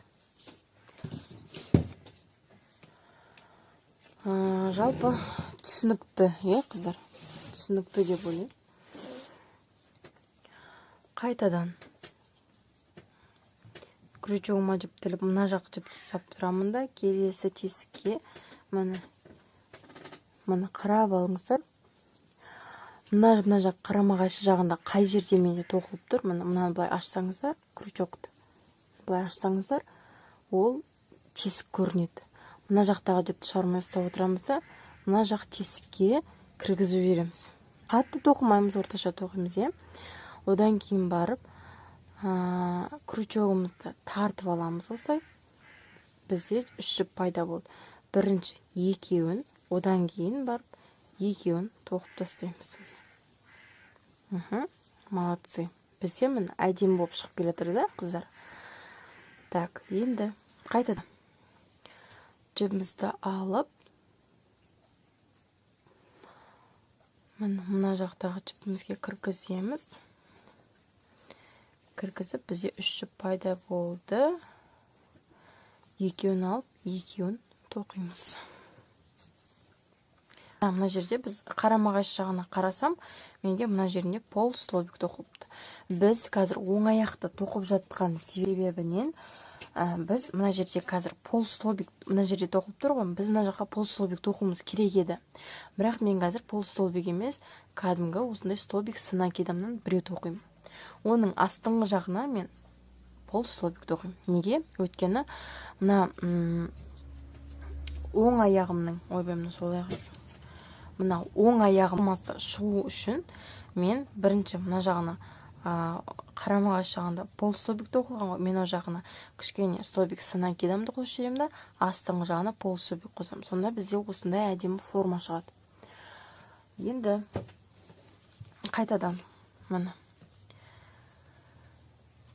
Жалпы түсінікті, қыздар? Түсінікті деп ойлаймын. Қайтадан крючогыма жіп тіліп, мына жақ жіпті ұстап тұрамын да, келесі тесікке міне, міне қарап алыңыздар. Мына жақ қарама-қарсы жағында қай жерде менде тоқылып тұр, міне мынаны былай ашсаңыздар, крючокты былай ашсаңыздар, ол тесік көрінеді. Мына жақтағы жіпті шығармай ұстап отырамыз да, мына жақ тесікке кіргізіп жібереміз. Қатты тоқымаймыз, орташа тоқимыз, иә. Одан кейін барып, крючогымызды тартып аламыз осылай. Бізде үш жіп пайда болды. Бірінші екеуін, одан кейін барып екеуін тоқып тастаймыз. Молодцы. Бізде міне әдемі болып шығып келе жатыр да, қыздар. Так, енді қайтадан жібімізді алып, міне мына жақтағы жібімізге кіргіземіз. Кіргізіп, бізде үш жіп пайда болды. Екеуін алып, екеуін тоқимыз. Мына жерде біз қарама-қайшы жағына қарасам, менде мына жерінде пол столбик тоқылыпты. Біз қазір оң аяқты тоқып жатқан себебінен, біз мына жерде қазір пол столбик мына жерде тоқылып тұр ғой, біз мына жаққа пол столбик тоқуымыз керек еді. Бірақ мен қазір пол столбик емес, кәдімгі осындай столбик с накидомнан біреу тоқимын. Оның астыңғы жағына мен пол столбик тоқимын. Неге? Өйткені мына оң аяғымның, ойбай, мына сол аяқ екен. Мына оң аяғым шығу үшін мен бірінші мына жағына, қарама-қарсы жағында пол столбик тоқылған ғой, мен ол жағына кішкене столбик с накидомды қосып жіберемін да, астыңғы жағына пол столбик қосамын. Сонда бізде осындай әдемі форма шығады. Енді қайтадан міне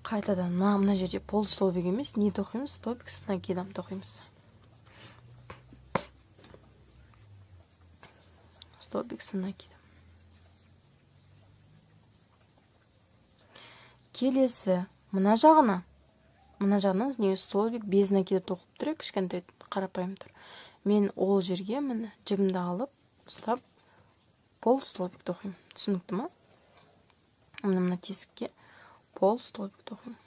қайтадан мына жерде пол столбик емес, не тоқимыз? Столбик с накидом тоқимыз. Столбик с накидом. Келесі мына жағына, мына жағынан неге столбик без накида тоқылып тұр, кішкентай қарапайым тұр. Мен ол жерге міне жібімді алып ұстап пол столбик тоқимын. Түсінікті ма? Мына мына тесікке пол столбик тоқимын.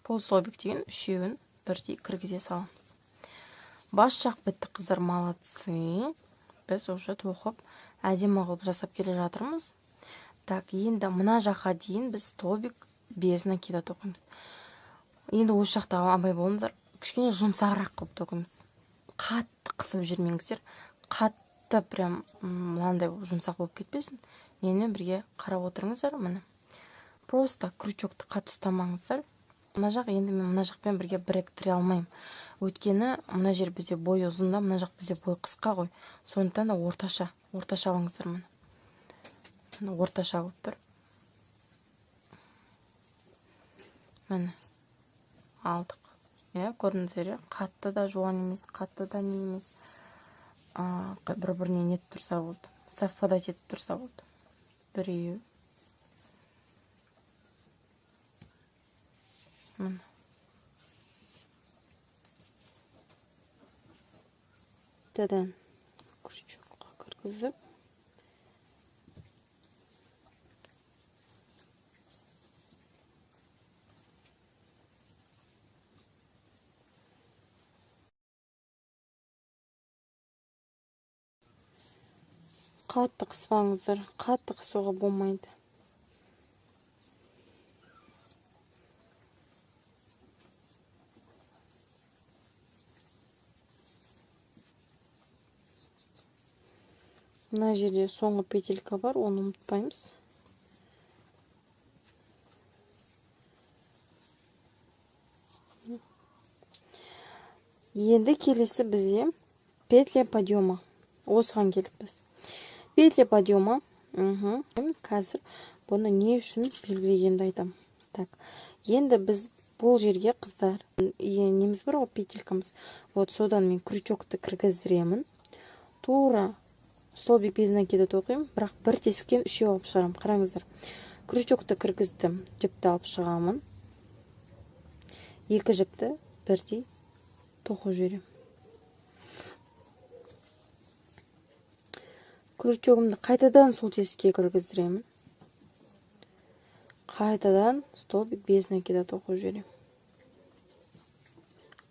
Пол столбик деген үшеуін бірдей кіргізе саламыз. Бас жақ бітті, қыздар, молодцы. Біз уже тоқып әдемі қылып жасап келе жатырмыз. Так, енді мына жаққа дейін біз столбик без накида тоқимыз. Енді осы жақта абай болыңыздар, кішкене жұмсағырақ қылып тоқимыз. Қатты қысып жүрмеңіздер, қатты прям мынандай болып жұмсақ болып кетпесін. Менімен бірге қарап отырыңыздар, міне. Просто крючокты қатты ұстамаңыздар. Мына жақ енді мен мына жақпен бірге біріктіре алмаймын. Өйткені мына жер бізде бойы ұзын да, мына жақ бізде бойы қысқа ғой. Сондықтан да орташа, орташа алыңыздар міне. Міне орташа болып тұр. Міне алдық. Иә, көрдіңіздер, иә? Қатты да жуан емес, қатты да не емес. Бір-біріне нетіп тұрса болды. Совпадать етіп тұрса болды. Біреу. Міне. Қайтадан крючокқа кіргізіп, қатты қыспаңыздар, қатты қысуға болмайды. Мына жерде соңғы петелька бар, оны ұмытпаймыз. Енді келесі бізде петля подъема. Осыған келіппіз. Петля подъема. Қазір бұны не үшін белгілегенімді айтамын. Так, енді біз бұл жерге, қыздар, неміз бар ғой, петелькамыз. Вот содан мен крючокты кіргіздіремін. Тура столбик без накида тоқимын, бірақ бір тесіктен үшеу алып шығарамын. Қараңыздар. Крючокты кіргіздім, жіпті алып шығамын. Екі жіпті бірдей тоқып жіберемін. Крючогымды қайтадан сол тесікке кіргіздіремін. Қайтадан столбик без накида тоқып жіберемін.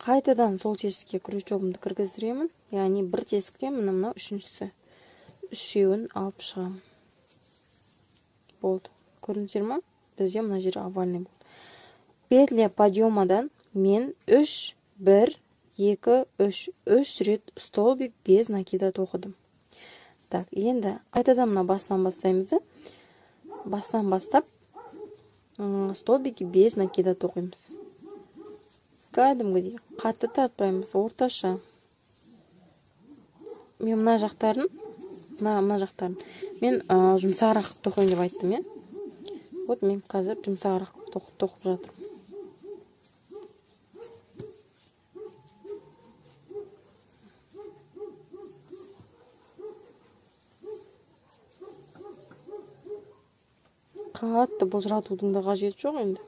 Қайтадан сол тесікке крючогымды кіргіздіремін. Яғни бір тесіктен мына мынау үшіншісі. Үшеуін алып шығамын. Болды. Көрдіңіздер ма? Бізде мына жер овальный болды. Петля подъемадан мен 3, 1, 2, 3, 3 рет столбик без накида тоқыдым. Так, енді қайтадан мына басынан бастаймыз да. Басынан бастап, столбики без накида тоқимыз. Кәдімгідей қатты тартпаймыз, орташа. Мен мына жақтарын, мына жақтарын мен жұмсағырақ тоқиын деп айттым, иә. Вот мен қазір жұмсағырақ тоқып жатырмын. Қатты былжыратудың да қажеті жоқ енді.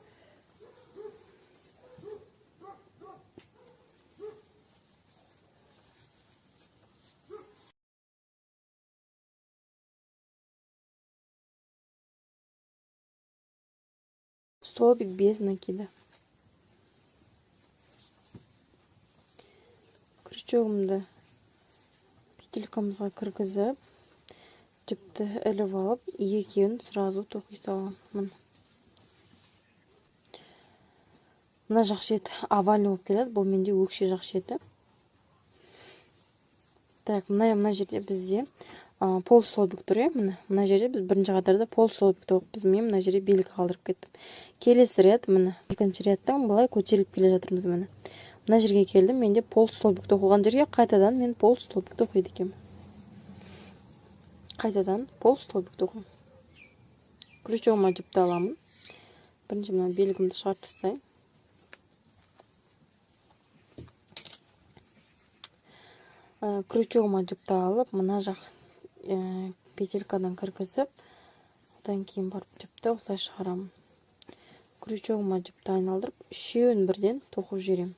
Столбик без накида. Крючогымды петелькамызға кіргізіп, жіпті іліп алып, екеуін сразу тоқи саламын. Мына жақ шеті овальный болып келеді, бұл менде өкше жақ шеті. Так, мына жерде бізде пол столбик тұр, иә, міне. Мына жерде біз бірінші қатарда пол столбик тоқыппыз. Мен мына жерде белгі қалдырып кеттім. Келесі ряд, міне, екінші рядтан былай көтеріліп келе жатырмыз, міне. Мына жерге келдім, менде пол столбик тоқылған жерге қайтадан мен пол столбик тоқиды екенмін. Қайтадан пол столбик тоқимын. Крючогыма жіпті аламын. Бірінші мына белгімді шығарып тастайын. Крючогыма жіпті алып, мына жақ петелькадан кіргізіп, одан кейін барып жіпті осылай шығарамын. Крючогыма жіпті айналдырып, үшеуін бірден тоқып жіберемін.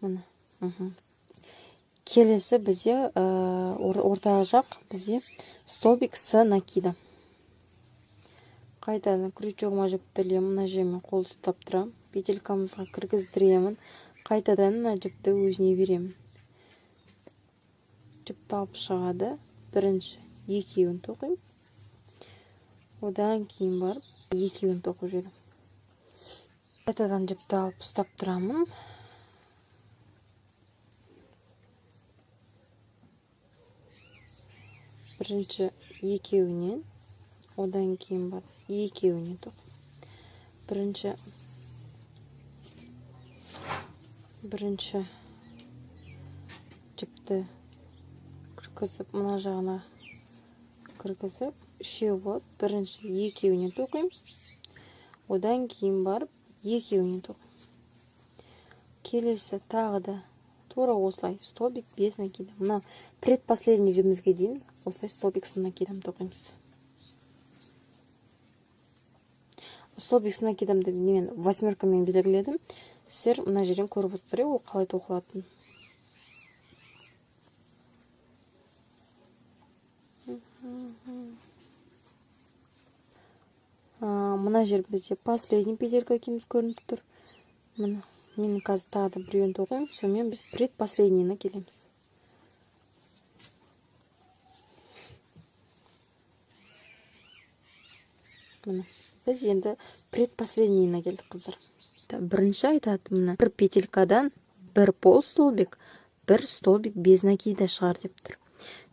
Міне. Келесі бізде орта жақ бізде столбик с накида. Қайтадан крючогыма жіпті ілемін, мына жермен қолды ұстап тұрамын, петелькамызға кіргіздіремін, қайтадан мына жіпті өзіне беремін. Жіпті алып шығады. Бірінші екеуін тоқимын. Одан кейін барып екеуін тоқып жіберемін. Қайтадан жіпті алып ұстап тұрамын. Бірінші екеуінен, одан кейін барып екеуіне тоқимын. Бірінші жіпті кіргізіп, мына жағына кіргізіп, үшеу болады. Бірінші екеуіне тоқимын. Одан кейін барып екеуіне тоқимын. Келесі тағы да тура осылай столбик без накида. Мына предпоследний жібімізге дейін осылай столбик с накидом тоқимыз. Столбик с накидом деп мен восьмеркамен белгіледім. Сіздер мына жерден көріп отырсыздар, ол қалай тоқылатынын. Мына жер бізде последний петелька екеніміз көрініп тұр. Міне, мен қазір тағы да біреуін тоқимын, сонымен біз предпоследнийіне келеміз. Міне, біз енді предпоследнийіне келдік, қыздар. Бірінші айтады, міне, бір петелькадан бір полстолбик, бір столбик без накида шығар деп тұр.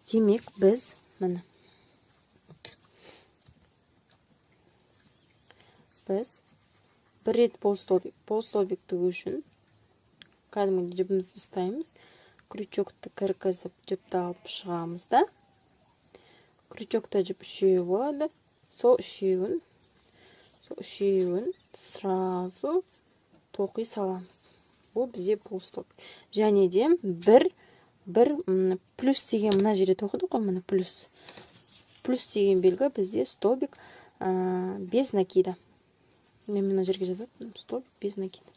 Демек, біз міне біз бір рет полстолбик тігу үшін кәдімгі жібімізді ұстаймыз, крючокты кіргізіп жіпті алып шығамыз да, крючокта жіп үшеуі болады, сол үшеуін сразу тоқи саламыз. Бұл бізде полстолбик. Және де бір плюс деген мына жерде тоқыдық қой, міне плюс. Плюс деген белгі бізде столбик без накида. Мен мына жерге жазып, столбик без накида.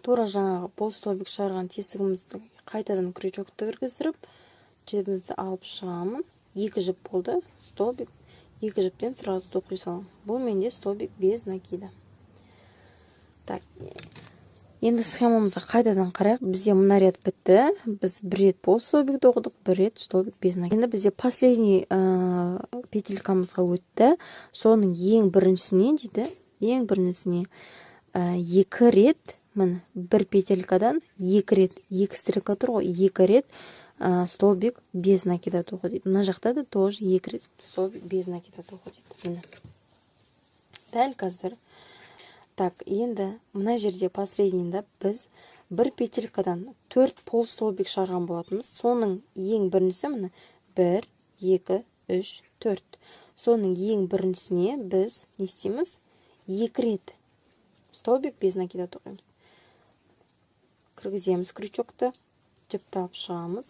Тура жаңағы полстолбик шығарған тесігімізді қайтадан крючокты кіргіздіріп, жібімізді алып шығамын. Екі жіп болды, столбик, екі жіптен сразу тоқи саламын. Бұл менде столбик без накида. Так, енді схемамызға қайтадан қарайық. Бізде мына ряд бітті. Біз бір рет полстолбик тоқыдық, бір рет столбик без накида. Енді бізде последний петелькамызға өтті. Соның ең біріншісіне дейді, ең біріншісіне екі рет, міне, бір петелькадан екі рет, екі стрелка тұр ғой, екі рет столбик без накида тоқы дейді. Мына жақта да тоже екі рет столбик без накида тоқы дейді. Міне. Дәл қазір. Так, енді мына жерде последнийда біз бір петелькадан 4 полстолбик шығарған болатынбыз. Соның ең біріншісі міне 1, 2, 3, 4. Соның ең біріншісіне біз не істейміз? Екі рет столбик без накида тоқимыз. Кіргіземіз крючокты, жіпті алып шығамыз.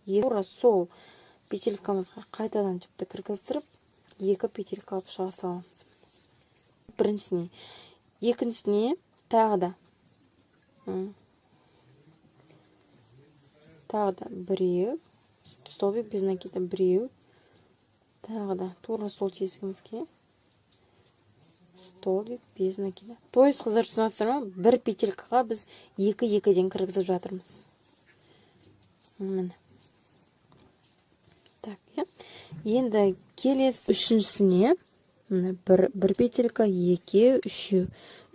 Тура сол петелькамызға қайтадан жіпті кіргіздіріп, екі петелька алып шыға саламыз. Біріншісіне, екіншісіне тағы да. Тағы да біреу, столбик без накида біреу, тағы да тура сол тесігімізге столбик без накида. То есть, қыздар, түсінесіздер ма? Бір петелькаға біз екі-екіден кіргізіп жатырмыз. Міне. Так, иә. Енді келесі үшіншісіне, міне, бір петелька, екі, үшеу.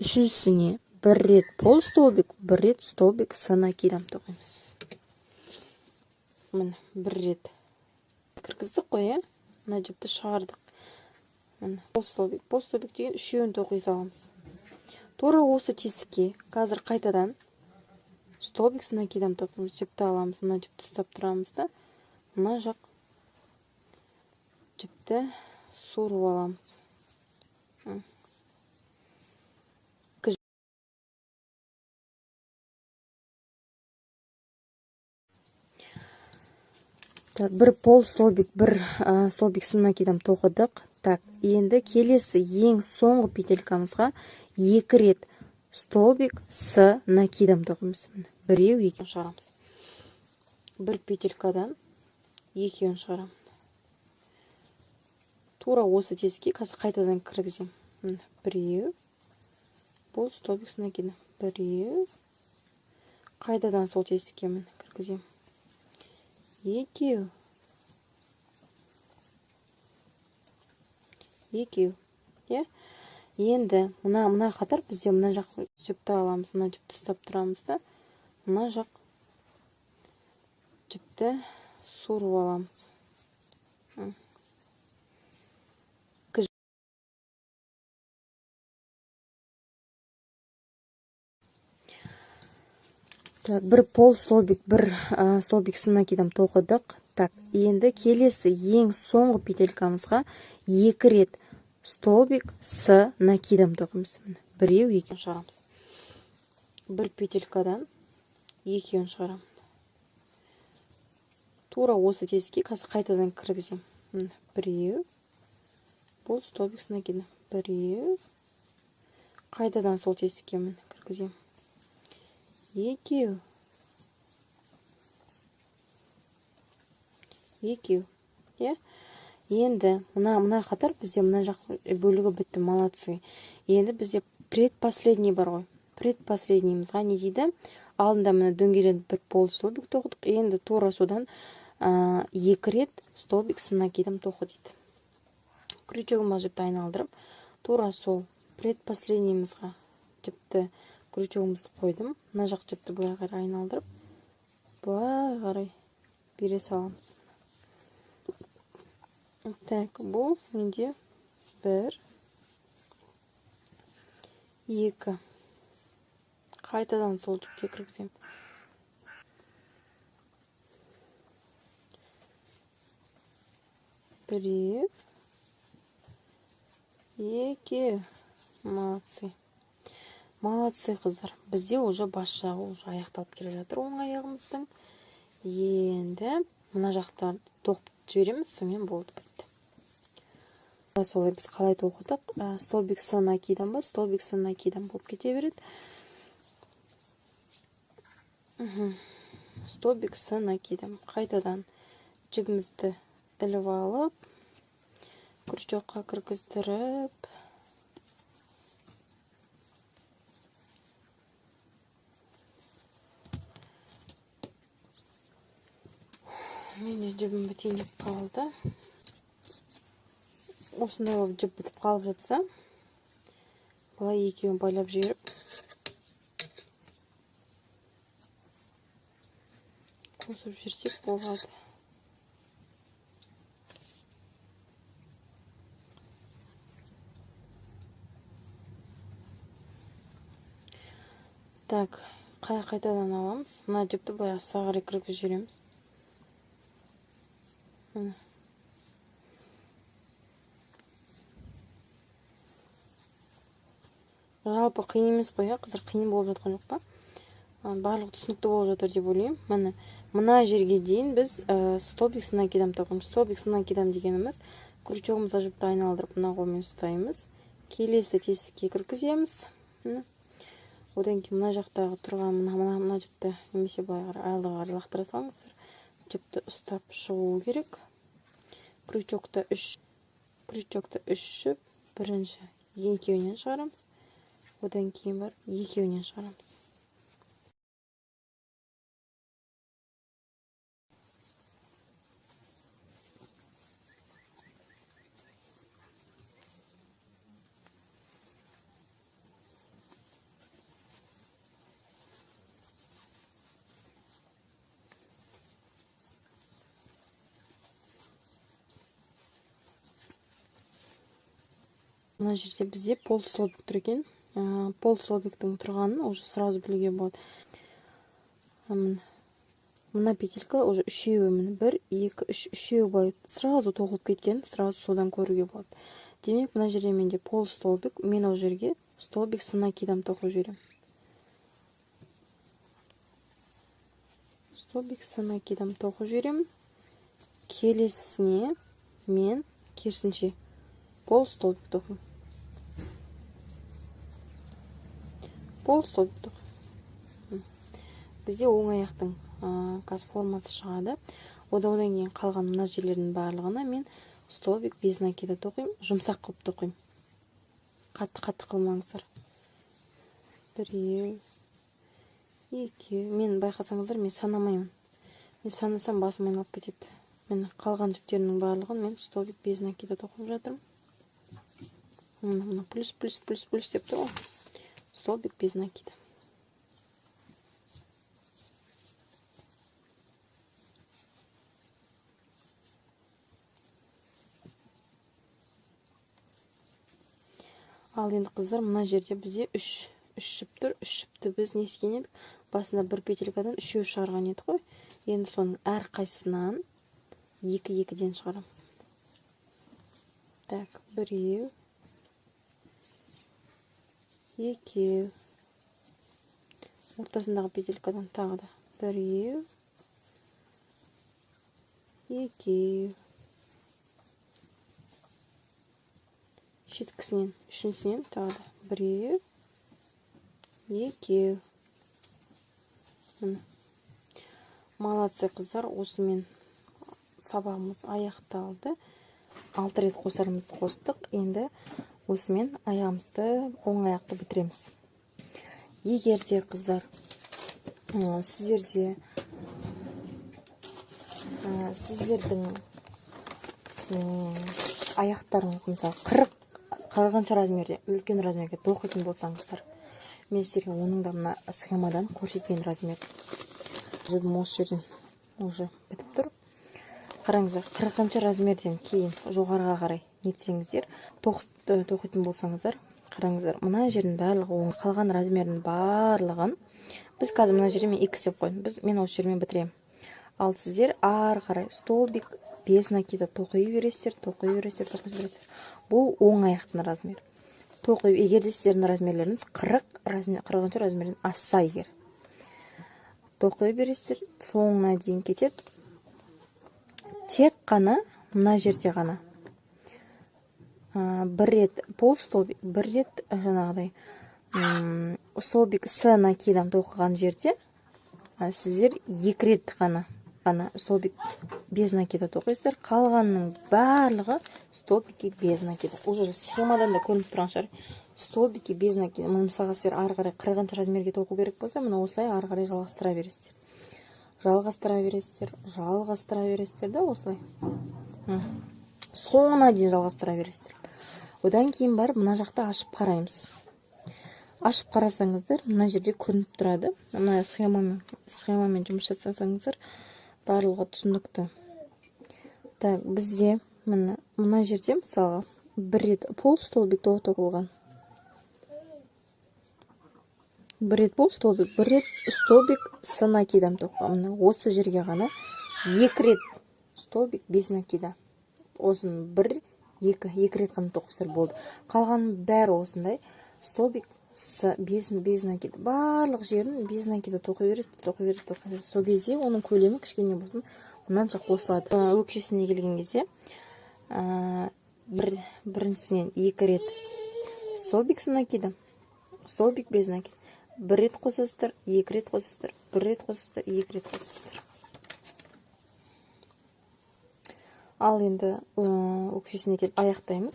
Үшіншісіне бір рет полстолбик, бір рет столбик с накидом тоқимыз. Міне, бір рет кіргіздік қой, иә? Мына жіпті шығардық. Міне, полстолбик, полстолбик деген үшеуін тоқи саламыз. Тура осы тесікке қазір қайтадан столбик с накидом тоқимыз. Жіпті аламыз, мына жіпті ұстап тұрамыз да, мына жақ жіпті суырып аламыз. Так, бір полстолбик, бір столбик с накидом тоқыдық. Так, енді келесі ең соңғы петелькамызға екі рет столбик с накидом тоқимыз. Міне, біреу, екеуін шығарамыз. Бір петелькадан екеуін шығарамын. Тура осы тесікке қазір қайтадан кіргіземін. Міне, біреу, бұл столбик с накидом. Біреу, қайтадан сол тесікке міне кіргіземін. Екеу. Екеу. Иә? Енді мына қатар бізде мына жақ жіпті аламыз, мына жіпті ұстап тұрамыз да, мына жақ жіпті суырып аламыз. Так, бір полстолбик, бір столбик с накидом тоқыдық. Так, енді келесі ең соңғы петелькамызға екі рет столбик с накидом тоқимыз. Міне, Біреу, екеуін шығарамыз. Бір петелькадан екеуін шығарамын. Тура осы тесікке қазір қайтадан кіргіземін. Міне, біреу. Бұл столбик с накидом. Біреу. Қайтадан сол тесікке міне кіргіземін. Екеу. Екеу. Иә? Енді мына қатар бізде мына жақ бөлігі бітті, молодцы. Енді бізде предпоследний бар ғой. Предпоследнийімізға не дейді? Алдында міне дөңгеленіп бір полустолбик тоқыдық. Енді тура содан 2 рет столбик с накидом тоқы дейді. Крючогыма жіпті айналдырып, тура сол предпоследнийімізға жіпті крючогымызды қойдым. Мына жақ жіпті былай қарай айналдырып, былай қарай бере саламыз. Так, бұл менде 1, 2. Қайтадан сол жіпке кіргіземін. Біреу, екі. Молодцы. Молодцы, қыздар. Бізде уже бас жағы уже аяқталып келе жатыр оң аяғымыздың. Енді мына жақтан тоқып жібереміз, сонымен болды, бітті. Солай біз қалай тоқыдық? Столбик с накидом ба? Столбик с накидом болып кете береді. Столбик с накидом. Қайтадан жібімізді іліп алып, крючокқа кіргіздіріп, менде жібім бітейін деп қалды. Осындай болып жіп бітіп қалып жатса, былай екеуін байлап жіберіп, қосып жіберсек болады. Так, қайтадан аламыз. Мына жіпті былай астыға қарай кіргізіп жібереміз. Міне. Жалпы қиын емес қой, иә, қыздар, қиын болып жатқан жоқ па? Барлығы түсінікті болып жатыр деп ойлаймын. Міне, мына жерге дейін біз столбик с накидом тоқимыз. Столбик с накидом дегеніміз крючогымызға жіпті айналдырып, мына қолмен ұстаймыз. Келесі тесікке кіргіземіз. Міне. Одан кейін мына жақтағы тұрған мына жіпті немесе былай қарай алдыға қарай лақтыра салыңыздар. Жіпті ұстап шығу керек. Крючокты үш жіп, бірінші екеуінен шығарамыз. Одан кейін барып екеуінен шығарамыз. Мына жерде бізде полустолбик тұр екен. Полустолбиктің тұрғанын уже сразу білуге болады. Мына петелька уже үшеуі, міне 1, 2, 3, үшеуі былай сразу тоқылып кеткен, сразу содан көруге болады. Демек, мына жерде менде полустолбик, мен ол жерге столбик с накидом тоқып жіберемін. Столбик с накидом тоқып жіберемін. Келесісіне мен керісінше полустолбик тоқимын. Полустолбик тоқимын. Бізде оң аяқтың қазір формасы шығады. Одан кейін қалған мына жерлердің барлығына мен столбик без накида тоқимын, жұмсақ қылып тоқимын. Қатты-қатты қылмаңыздар. Біреу, екеу. Мен байқасаңыздар, мен санамаймын. Мен санасам басым айналып кетеді. Мен қалған жіптерінің барлығын мен столбик без накида тоқып жатырмын. Мына плюс, плюс, плюс, плюс деп тұр ғой. Столбик без накида. Ал енді қыздар, мына жерде бізде 3 жіп тұр. 3 жіпті біз не істеген едік? Басында бір петелькадан үшеу шығарған едік қой. Енді соның әрқайсысынан екі-екіден шығарамыз. Так, біреу, екеу. Ортасындағы петелькадан тағы да біреу, екеу. Шеткісінен, үшіншісінен тағы да біреу, екеу. Міне. Молодцы, қыздар, осымен сабағымыз аяқталды. 6 рет қосарымызды қостық. Енді осымен аяғымызды, оң аяқты бітіреміз. Егер де қыздар, сіздердің аяқтарыңыз мысалы 40 размерде, үлкен размерге тоқитын болсаңыздар, мен сіздерге оның да мына схемадан көрсетейін размер. Жібім осы жерден уже бітіп тұр. Қараңыздар, 40 размерден кейін жоғарыға қарай нетсеңіздер, тоқитын болсаңыздар, қараңыздар, мына жердің барлығы оң, қалған размердің барлығын біз қазір мына жерде мен X деп қойдым. Мен осы жермен бітіремін. Ал сіздер ары қарай столбик без накида тоқи бересіздер, тоқи бересіздер, тоқи бересіздер. Бұл оң аяқтың размері. Тоқи, егер де сіздердің размерлеріңіз 40 размерден асса егер. Тоқи бересіздер, соңына дейін кетеді. Тек қана мына жерде ғана бір рет полстолбик, бір рет жаңағыдай столбик с накидом тоқыған жерде сіздер 2 рет ғана столбик без накида тоқисыздар. Қалғанның барлығы столбики без накида. Уже схемадан да көрініп тұрған шығар. Столбики без накида. Міне, мысалға, сіздер ары қарай 40 размерге тоқу керек болса, міне осылай ары қарай жалғастыра бересіздер. Жалғастыра бересіздер, жалғастыра бересіздер да осылай. Соңына дейін жалғастыра бересіздер. Одан кейін барып мына жақта ашып қараймыз. Ашып қарасаңыздар, мына жерде көрініп тұрады. Мына схемамен жұмыс жасасаңыздар, барлығы түсінікті. Так, бізде міне мына жерде мысалға бір рет полстолбик тоқылған. Бір рет полстолбик, бір рет столбик с накидом тоқылған. Міне осы жерге ғана 2 рет столбик без накида. Осыны 1, 2, 2 рет ғана тоқысыздар болды. Қалғанның бәрі осындай столбик с без накида. Барлық жерін без накида тоқи бересіз, тоқи бересіз, тоқи бересіз. Сол кезде оның көлемі кішкене болсын мынанша қосылады. Өкшесіне келген кезде біріншісінен 2 рет столбик с накидом, столбик без накида. 1 рет қосасыздар, 2 рет қосасыздар, 1 рет қосасыздар, 2 рет қосасыздар. Ал енді өкшесіне келіп аяқтаймыз.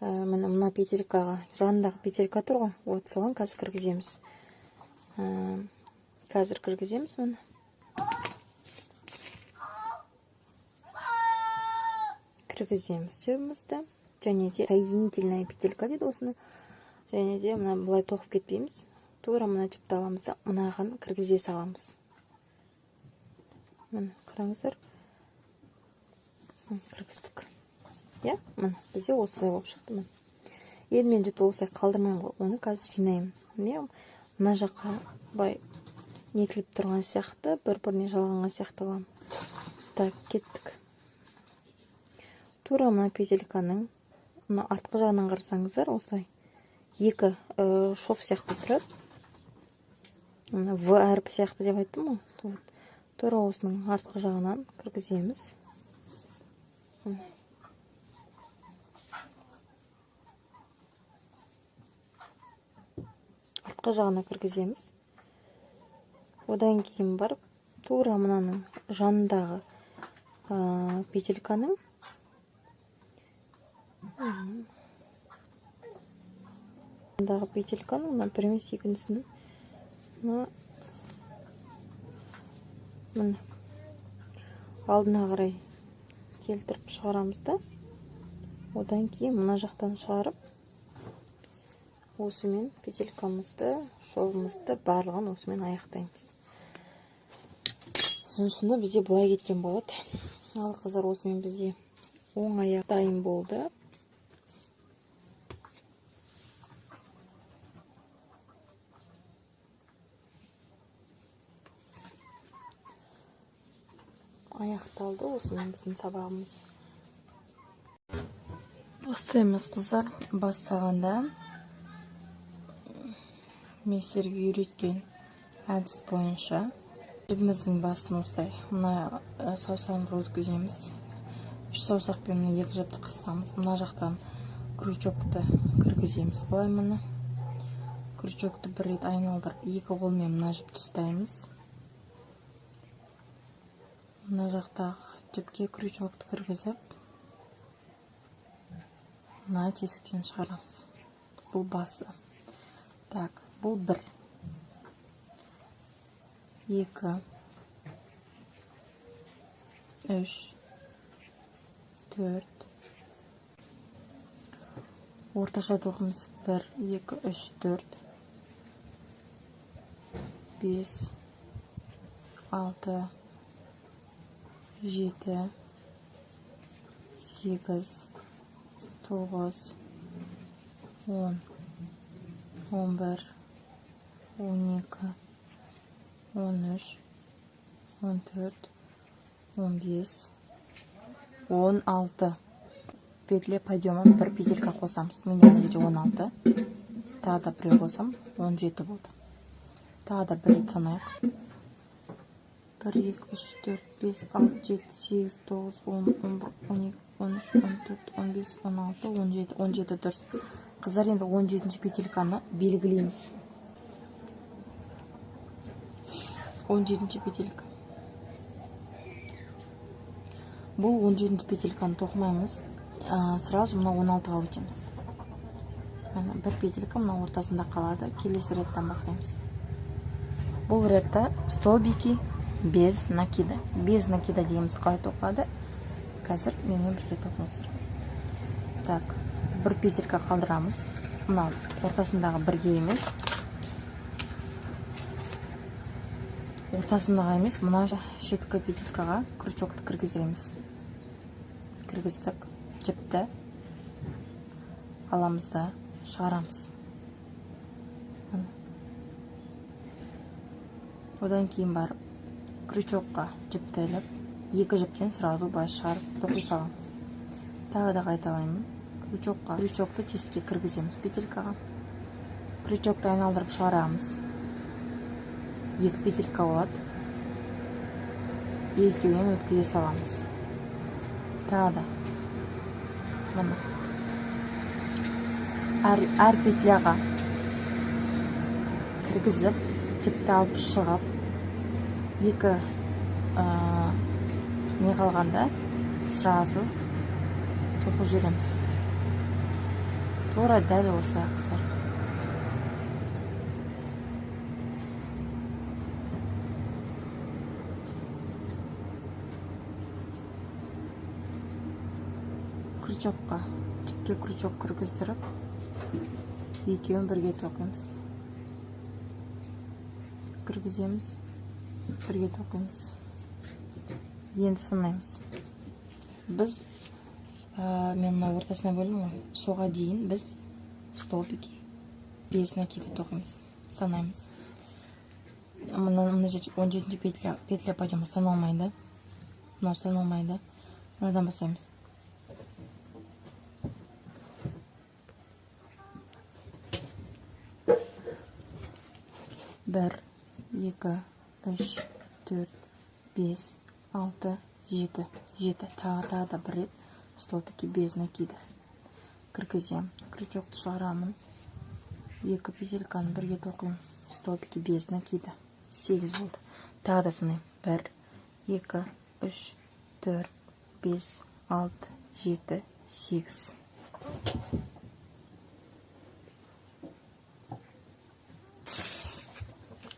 Міне мына петелькаға, жанындағы петелька тұр ғой, вот соған қазір кіргіземіз. Қазір кіргіземіз міне. Кіргіземіз жібімізді. Және де соединительная петелька дейді осыны. Және де мына былай тоқып кетпейміз. Тура мына жіпті аламыз да мынаған кіргізе саламыз. Міне қараңыздар. Кіргіздік. Иә, міне бізде осылай болып шықты міне. Енді мен жіпті осылай қалдырмаймын ғой, оны қазір жинаймын. Міне мына жаққа былай нетіліп тұрған сияқты, бір-біріне жалғанған сияқты қыламын. Так, кеттік. Тура мына петельканың мына артқы жағынан қарасаңыздар, осылай 2 шов сияқты тұрады. Мына В әрпі сияқты деп айттым ғой. Вот. Тура осының артқы жағынан кіргіземіз. Артқы жағына кіргіземіз. Одан кейін барып тура мынаның жанындағы петельканың мына бір емес екіншісінің мына міне алдына қарай келтіріп шығарамыз да, одан кейін мына жақтан шығарып осымен петелькамызды, шовымызды барлығын осымен аяқтаймыз. Сонысында бізде былай кеткен болады. Ал қыздар, осымен бізде оң аяқ дайын болды. Аяқталды осымен біздің сабағымыз. Бастаймыз қыздар. Бастағанда Мен сіздерге үйреткен әдіс бойынша жібіміздің басын осылай мына саусағымызға өткіземіз. 3 саусақпен мына 2 жіпті қысамыз. Мына жақтан крючокты кіргіземіз. Былай міне крючокты бір рет айналдырып, 2 қолмен мына жіпті ұстаймыз. Мына жақтағы жіпке крючокты кіргізіп, мына тесіктен шығарамыз. Бұл басы. Так, бұл 1, 2, 3, 4. Орташа тоқымыз 1, 2, 3, 4, 5, 6, 7, 8, 9, 10, 11, 12, 13, 14, 15, 16. Петля подъема бір петелька қосамыз. Менде мына жерде 16. Тағы да біреу қосам, 17 болды. Тағы да бір рет санайық. 1, 2, 3, 4, 5, 6, 7, 8, 9, 10, 11, 12, 13, 14, 15, 16, 17. 17 дұрыс. Қыздар, енді 17-ші петельканы белгілейміз. 17-ші петелька. Бұл 17-ші петельканы тоқымаймыз. Сразу мына 16-ға өтеміз. Міне бір петелька мына ортасында қалады. Келесі реттен бастаймыз. Бұл ретте столбики без накида. Без накида дегеніміз қалай тоқылады? Қазір менімен бірге тоқыңыздар. Так, бір петелька қалдырамыз. Мына ортасындағы бірге емес. Ортасындағы емес, мына шеткі петелькаға крючокты кіргіздіреміз. Кіргіздік, жіпті аламыз да шығарамыз. Одан кейін барып крючокқа жіпті іліп, екі жіптен сразу былай шығарып тоқи саламыз. Тағы да қайталаймын. Крючокқа крючокты тесікке кіргіземіз петелькаға. Крючокты айналдырып шығарамыз. Екі петелька болады. Екеуін өткізе саламыз. Тағы да міне әр петляға кіргізіп, жіпті алып шығып, екі не қалғанда сразу тоқып жүреміз. Тура дәл осылай, қыздар. Крючокқа, жіпке крючок кіргіздіріп, екеуін бірге тоқимыз. Кіргіземіз, бірге тоқимыз. Енді санаймыз. Біз, мен мына ортасына бөлдім ғой, соға дейін біз столбики без накида тоқимыз, санаймыз. Мына жерде 17-ші петля подъема саналмайды. Мынау саналмайды. Мынадан бастаймыз. 1, 2, 3, 4, 5, 6, 7. 7. Тағы да бір рет столбики без накида кіргіземін. Крючокты шығарамын. Екі петельканы бірге тоқимын. Столбики без накида. 8 болды. Тағы да санаймын. 1, 2, 3, 4, 5, 6, 7, 8.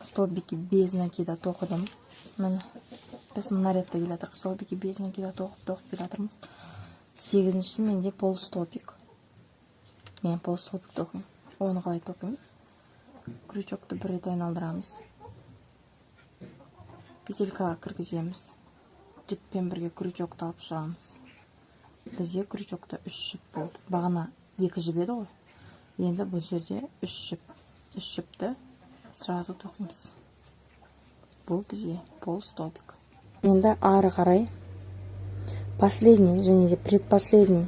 Столбики без накида тоқыдым. Міне, біз мына ретте келе жатырмыз. Столбики без накида тоқып келе жатырмыз. 8-шісі менде полустолбик. Мен полустолбик тоқимын. Оны қалай тоқимыз? Крючокты бір рет айналдырамыз. Петелькаға кіргіземіз. Жіппен бірге крючокты алып шығамыз. Бізде крючокта 3 жіп болды. Бағана 2 жіп еді ғой. Енді бұл жерде 3 жіп. 3 жіпті сразу тоқимыз. Бұл бізде полустолбик. Енді ары қарай последний және де предпоследний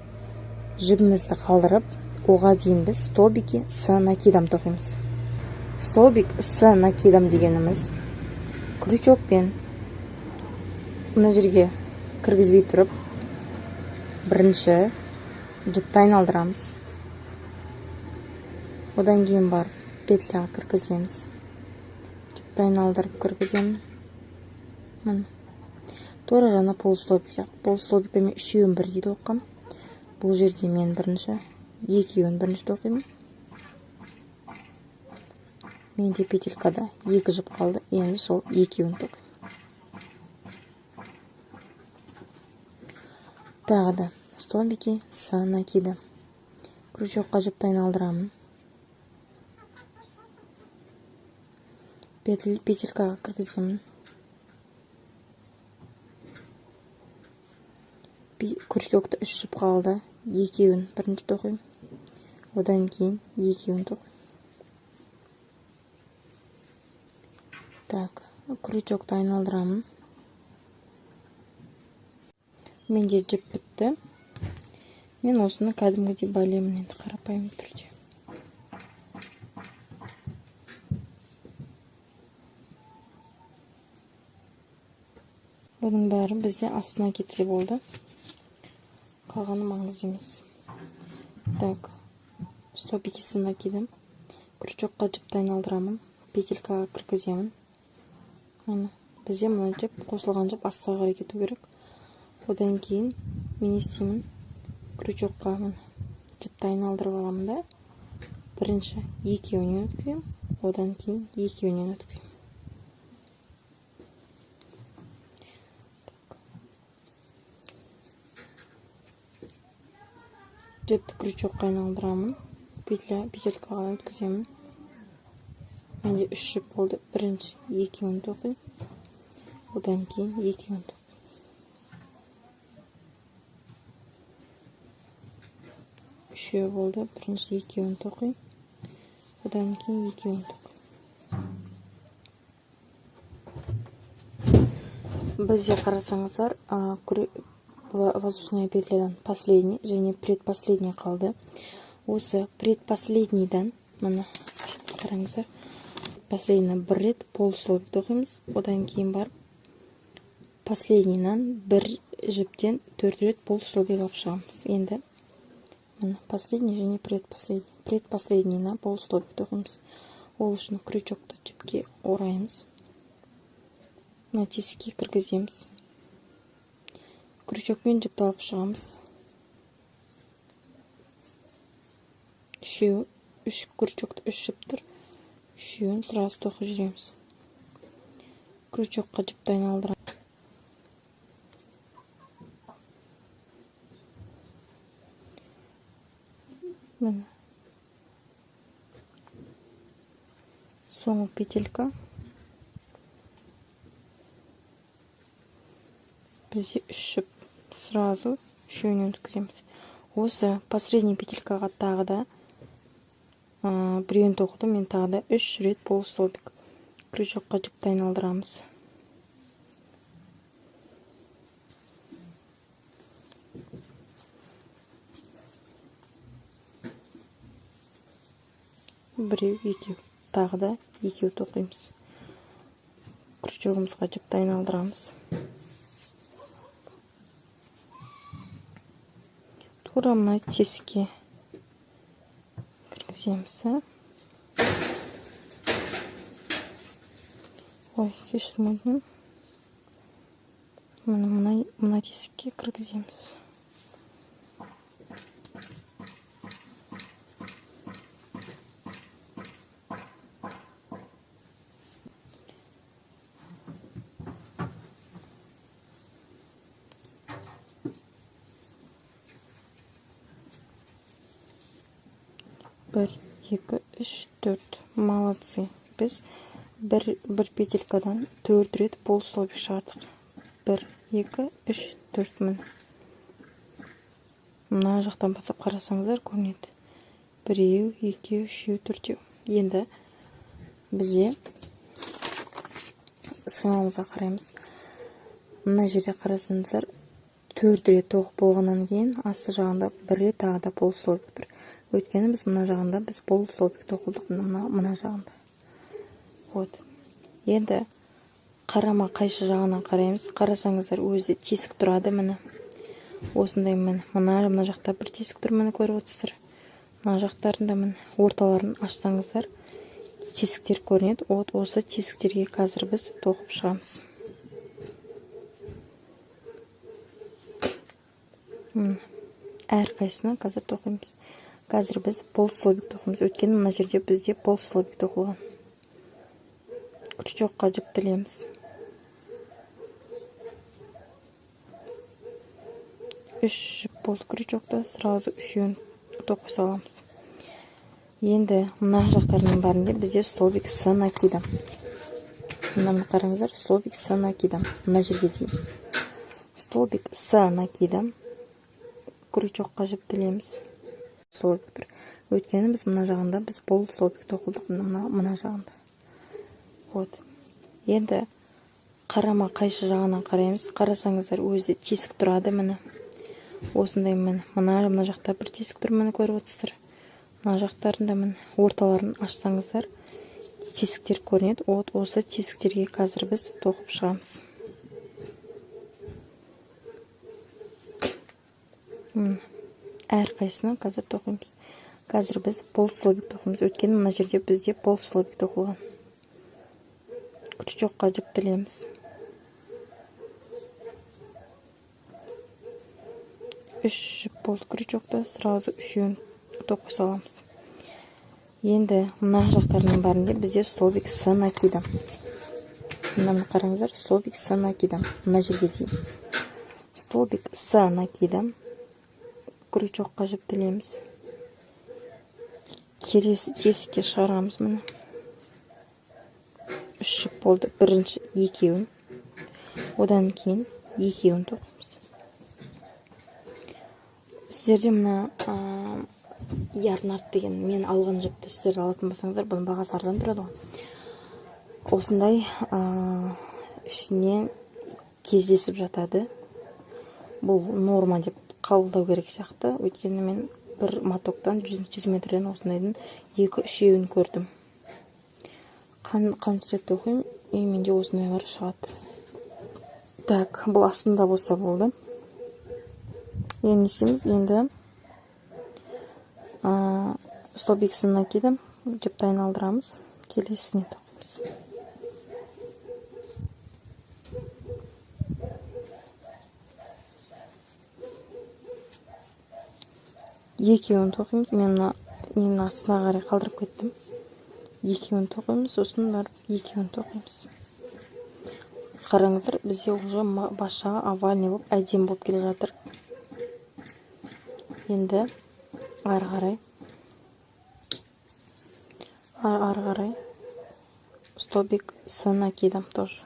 жібімізді қалдырып, оға дейін біз столбики с накидом тоқимыз. Столбик с накидом дегеніміз крючокпен мына жерге кіргізбей тұрып бірінші жіпті айналдырамыз. Одан кейін барып петляға кіргіземіз. Жіпті айналдырып кіргіземін. Міне. Тура жаңа полустолбик сияқты. Полустолбикті мен үшеуін бірдей тоққам. Бұл жерде мен бірінші екеуін бірінші тоқимын. Менде петелькада екі жіп қалды. Енді сол екеуін тоқимын. Тағы да столбики с накидом. Крючокқа жіпті айналдырамын. Петелькаға кіргіземін. Крючокты үш жіп қалды. Екеуін бірінші тоқимын. Одан кейін екеуін тоқимын. Так, крючокты айналдырамын. Менде жіп бітті. Мен осыны кәдімгідей байлаймын енді қарапайым түрде. Бұның бәрі бізде астына кетсе болды. Қалғаны маңызды емес. Так, столбики с накидом. Крючокқа жіпті айналдырамын. Петелькаға кіргіземін. Міне, бізде мына жіп, қосылған жіп астыға қарай кету керек. Одан кейін мен не істеймін? Крючокқа міне жіпті айналдырып аламын да, бірінші екеуінен өткіземін, одан кейін екеуінен өткіземін. Жіпті крючокқа айналдырамын, петелькаға өткіземін. Менде үш жіп болды. Бірінші екеуін тоқимын, одан кейін екеуін тоқимын. Үшеу болды. Бірінші екеуін тоқимын, одан кейін екеуін тоқимын. Бізде қарасаңыздар, воздушная петлядан последний және предпоследний қалды. Осы предпоследнийдан, міне қараңыздар, последний бір рет полустолбик тоқимыз, одан кейін барып последнийдан бір жіптен 4 рет полустолбик алып шығамыз. Енді міне последний және предпоследний, предпоследнийна полустолбик тоқимыз. Ол үшін крючокты жіпке ораймыз, мына тесікке кіргіземіз. Крючокпен жіпті алып шығамыз. Үшеу, үш крючокты үш жіп тұр. Үшеуін сразу тоқып жүреміз. Крючокқа жіпті айналдырамыз. Міне. Соңғы петелька. Бізде үш жіп. Сразу үшеуінен өткіземіз. Осы последний петелькаға тағы да біреуін тоқыдым. Мен тағы да үш рет полустолбик. Крючокқа жіпті айналдырамыз. Біреу, екеу. Тағы да екеу тоқимыз. Крючогымызға жіпті айналдырамыз. Тура мына тесікке кіргіземіз. Ой, кешірім өтінемін. Міне мына тесікке кіргіземіз. Бір, екі, үш, төрт. Молодцы. Біз бір петелькадан 4 рет полустолбик шығардық. 1, 2, 3, 4. Міне. Мына жақтан бастап қарасаңыздар көрінеді. Біреу, екеу, үшеу, төртеу. Енді бізде схемамызға қараймыз. Мына жерде қарасаңыздар, 4 рет тоқып болғаннан кейін асты жағында бір рет тағы да полустолбик тұр. Өйткені біз мына жағында полустолбик тоқылдық, мына жағында. Вот. Енді қарама қайшы жағынан қараймыз. Қарасаңыздар, өзі тесік тұрады, міне. Осындай, міне, мына жақта бір тесік тұр, міне, көріп отырсыздар. Мына жақтарында, міне, орталарын ашсаңыздар, тесіктер көрінеді. Вот осы тесіктерге қазір біз тоқып шығамыз. Әрқайсысына қазір тоқимыз. Қазір біз полстолбик тоқимыз. Өйткені мына жерде бізде полстолбик тоқылған. Крючокқа жіптілеміз. 3 жіп болды крючокта, сразу үшеуін тоқи саламыз. Енді мына жақтарының бәрінде бізде столбик с накидом. Мынаны қараңыздар, столбик с накидом. Мына жерге дейін. Столбик с накидом. Крючокқа жіптілеміз. Столбик тұр. Өйткені біз мына жағында біз пол столбик тоқылдық, мына жағында. Вот. Енді қарама қайшы жағынан қараймыз. Қарасаңыздар, өзі тесік тұрады, міне. Осындай, міне, мына жақта бір тесік тұр, міне, көріп отырсыздар. Мына жақтарында, міне, орталарын ашсаңыздар, тесіктер көрінеді. Вот осы тесіктерге қазір біз тоқып шығамыз. Әрқайсысына қазір тоқимыз. Қазір біз полстолбик тоқимыз. Өйткені мына жерде бізде полстолбик тоқылған. Крючокқа жіптілеміз. 3 жіп болды крючокта, сразу үшеуін тоқи саламыз. Енді мына жақтарының бәрінде бізде столбик с накидом. Мынаны қараңыздар, столбик с накидом. Мына жерге дейін. Столбик с накидом. Крючокқа жіптілеміз. Келесі тесікке шығарамыз, міне. 3 жіп болды. Бірінші екеуін, одан кейін екеуін тоқимыз. Сіздерде мына ярнард деген мен алған жіпті сіздер алатын болсаңыздар, бұның бағасы арзан тұрады ғой. Осындай ішіне кездесіп жатады. Бұл норма деп қабылдау керек сияқты. Өйткені мен бір мотоктан 100 метрден осындайдың 2-3-еуін көрдім. Қанша рет тоқимын, и менде осындайлар шығады. Так, бұл астында болса болды. Енді не істейміз? Енді столбик с накидом жіпті айналдырамыз, келесіне тоқимыз. Екеуін тоқимыз. Мен мына ненің астына қарай қалдырып кеттім. Екеуін тоқимыз, сосын барып екеуін тоқимыз. Қараңыздар, бізде уже бас жағы овальный болып, әдемі болып келе жатыр. Енді ары қарай столбик с накидом тоже.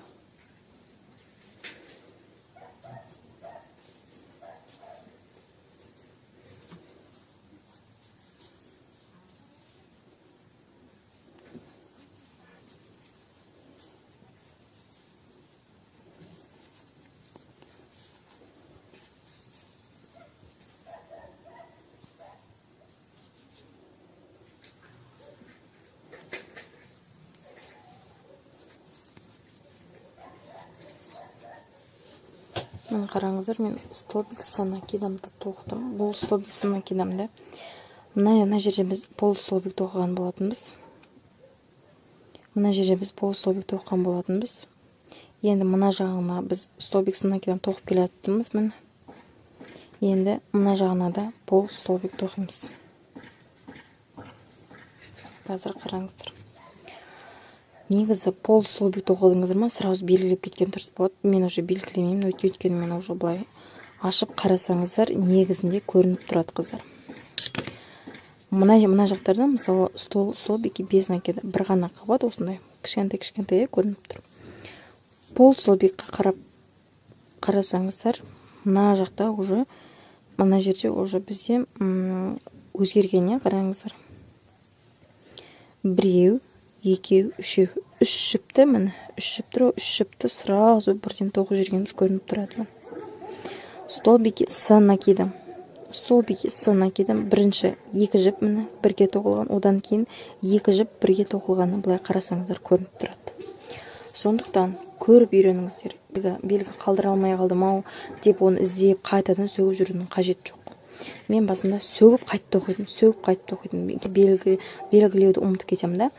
Міне қараңыздар, мен столбик с накидомды тоқыдым. Бұл столбик с накидомды. Мына жерде біз пол столбик тоқыған болатынбыз. Мына жерде біз пол столбик тоқыған болатынбыз. Енді мына жағына біз столбик с накидом тоқып келе жатырмыз, міне. Енді мына жағына да пол столбик тоқимыз. Қазір қараңыздар. Негізі пол столбик тоқыдыңыздар ма, сразу белгілеп кеткен дұрыс болады. Мен уже белгілемеймін, өйткені мен уже былай ашып қарасаңыздар, негізінде көрініп тұрады, қыздар. Мына жақтарда, мысалы, столбики без накида бір ғана қабат осындай кішкентай-кішкентай көрініп тұр. Пол столбикқа қарап қарасаңыздар, мына жақта уже, мына жерде уже бізде өзгергеніне қараңыздар. Біреу, екеу, үшеу, үш жіпті, міне, үш жіп тұр, үш жіпті сразу бірден тоқып жібергеніміз көрініп тұрады. Столбики с накидом. Столбики с накидом бірінші 2 жіп міне бірге тоқылған, одан кейін 2 жіп бірге тоқылғаны былай қарасаңыздар көрініп тұрады. Сондықтан көріп үйреніңіздер. Белгі қалдыра алмай қалдым ау деп оны іздеп қайтадан сөгіп жүрудің қажеті жоқ. Мен басында сөгіп қайтып тоқитын, сөгіп қайтып тоқитын, белгілеуді ұмытып кетемін да.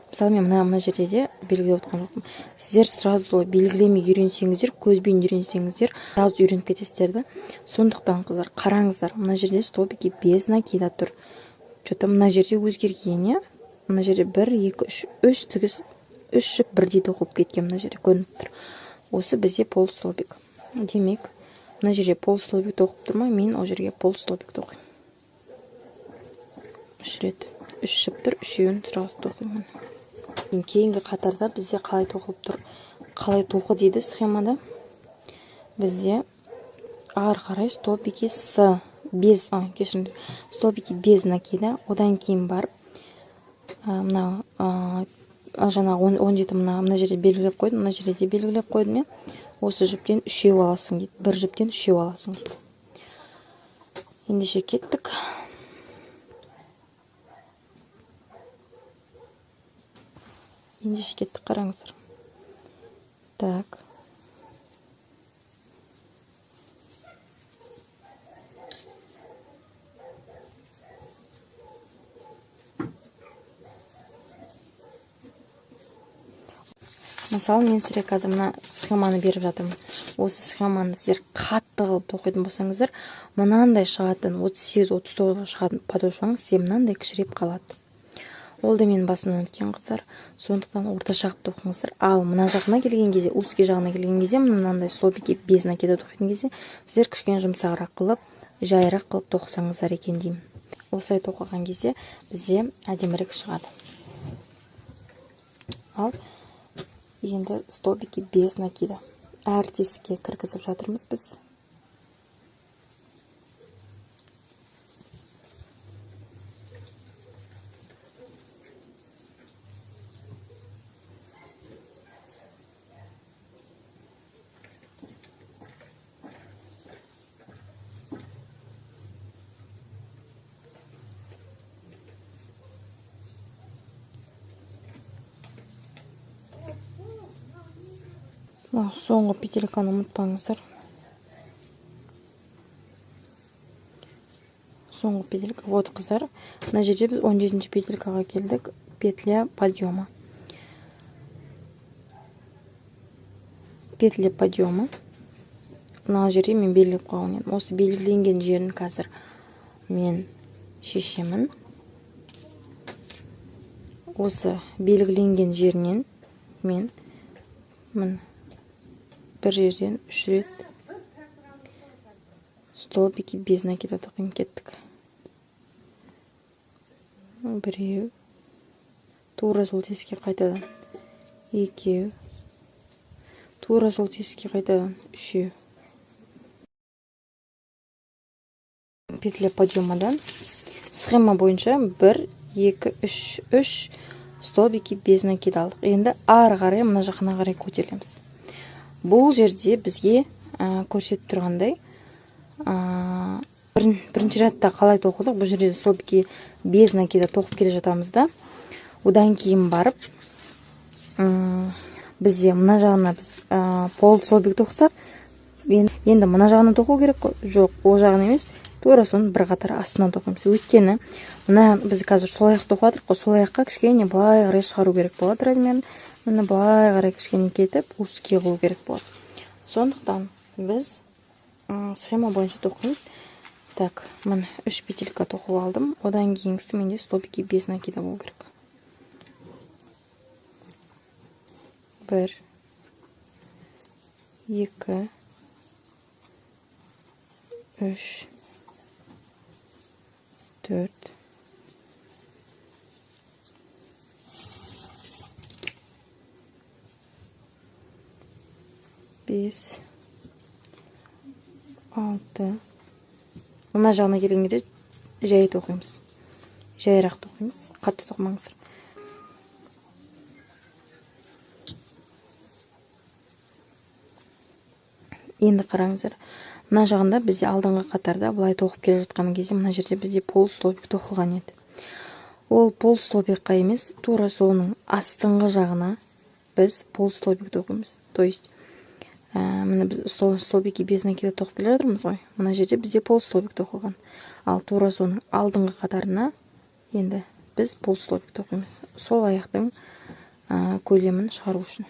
Мысалы, мен мына жерде де белгілеп отқан жоқпын. Сіздер сразу солай белгілемей үйренсеңіздер, көзбен үйренсеңіздер, сразу үйреніп кетесіздер да. Сондықтан қыздар, қараңыздар, мына жерде столбики без накида тұр. Что-то мына жерде өзгерген, иә? Мына жерде 1, 2, 3, 3 тігіс, 3 жіп бірдей тоқылып кеткен, мына жерде көрініп тұр. Осы бізде полустолбик. Демек, мына жерде полустолбик тоқып тұр ма, мен ол жерге полустолбик тоқимын. 3 рет, 3 жіп тұр, үшеуін сразу тоқимын. Кейінгі қатарда бізде қалай тоқылып тұр, қалай тоқы дейді схемада. Бізде ары қарай столбики с без, кешіріңдер, столбики без накида, одан кейін барып, мына, жаңағы 17 мына жерде белгілеп қойдым, мына жерде де белгілеп қойдым, иә. Осы жіптен үшеу аласың дейді, бір жіптен үшеу аласың дейді. Ендеше кеттік. Ендеше кеттік, қараңыздар. Так. Мысалы, мен сіздерге қазір мына схеманы беріп жатырмын. Осы схеманы сіздер қатты қылып тоқитын болсаңыздар, мынандай шығатын, 38-39 шығатын подошваңыз сізде мынандай кішірейіп қалады. Ол да менің басымнан өткен қыздар. Сондықтан орташа қылып тоқыңыздар. Ал мына жағына келген кезде, узкий жағына келген кезде, мынандай столбики без накида тоқитын кезде, сіздер кішкене жұмсағырақ қылып, жайырақ қылып тоқысаңыздар екен деймін. Осылай тоқыған кезде бізде әдемірек шығады. Ал енді столбики без накида. Әр тесікке кіргізіп жатырмыз біз. Соңғы петельканы ұмытпаңыздар. Соңғы петелька. Вот, қыздар, мына жерде біз 17-ші петелькаға келдік. Петля подъема. Петля подъема. Мына жерде мен белгілеп қойған едім. Осы белгіленген жерін қазір мен шешемін. Осы белгіленген жерінен мен міне бір жерден 3 рет столбики без накида тоқимын. Кеттік. Біреу, тура сол тесікке қайтадан екеу, тура сол тесікке қайтадан үшеу. Петля подъемадан схема бойынша 1, 2, 3, 3 столбики без накида алдық. Енді ары қарай мына жақына қарай көтерілеміз. Бұл жерде бізге көрсетіп тұрғандай, бірінші рядта қалай тоқыдық, бұл жерде столбики без накида тоқып келе жатамыз да. Одан кейін барып, бізде мына жағына біз пол столбик тоқысақ, енді мына жағына тоқу керек қой. Жоқ, ол жағын емес, тура соның бір қатар астынан тоқимыз. Өйткені мына біз қазір сол аяқ тоқып жатырмық қой, сол аяққа кішкене былай қарай шығару керек болады размерін. Міне былай қарай кішкене кетіп, узкий қылу керек болады. Сондықтан біз схема бойынша тоқимыз. Так, міне 3 петелька тоқып алдым. Одан кейінгісі менде столбики без накида болу керек. 1, 2, 3, 4, 5, 6. Мына жағына келген кезде жай тоқимыз. Жайырақ тоқимыз, қатты тоқымаңыздар. Енді қараңыздар, Мына жағында бізде алдыңғы қатарда былай тоқып келе жатқан кезде мына жерде бізде полустолбик тоқылған еді. Ол полустолбикқа емес, тура соның астыңғы жағына біз полустолбик тоқимыз. То есть міне біз столбики без накида тоқып келе жатырмыз ғой. Мына жерде бізде полустолбик тоқылған. Ал тура соның алдыңғы қатарына енді біз полустолбик тоқимыз. Сол аяқтың көлемін шығару үшін.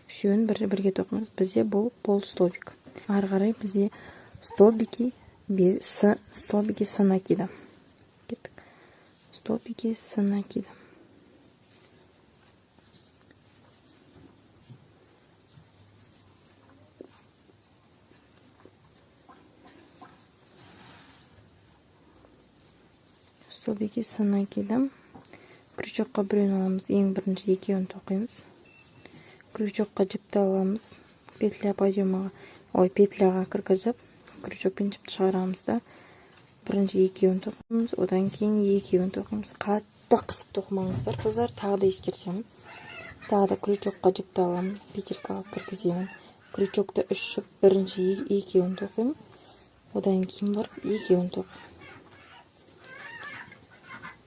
Үшеуін бірге тоқимыз. Бізде бұл полустолбик. Ары қарай бізде столбики с накидом. Кеттік. Столбики с накидом. Столбики с накидом. Крючокқа біреуін аламыз, ең бірінші екеуін тоқимыз. Крючокқа жіпті аламыз, петля подъемаға, ой, петляға кіргізіп, крючокпен жіпті шығарамыз да, бірінші екеуін тоқимыз, одан кейін екеуін тоқимыз. Қатты қысып тоқымаңыздар, қыздар, тағы да ескертемін. Тағы да крючокқа жіпті аламын, петелькаға кіргіземін. Крючокты үш жіп, бірінші екеуін тоқимын, одан кейін барып екеуін тоқимын.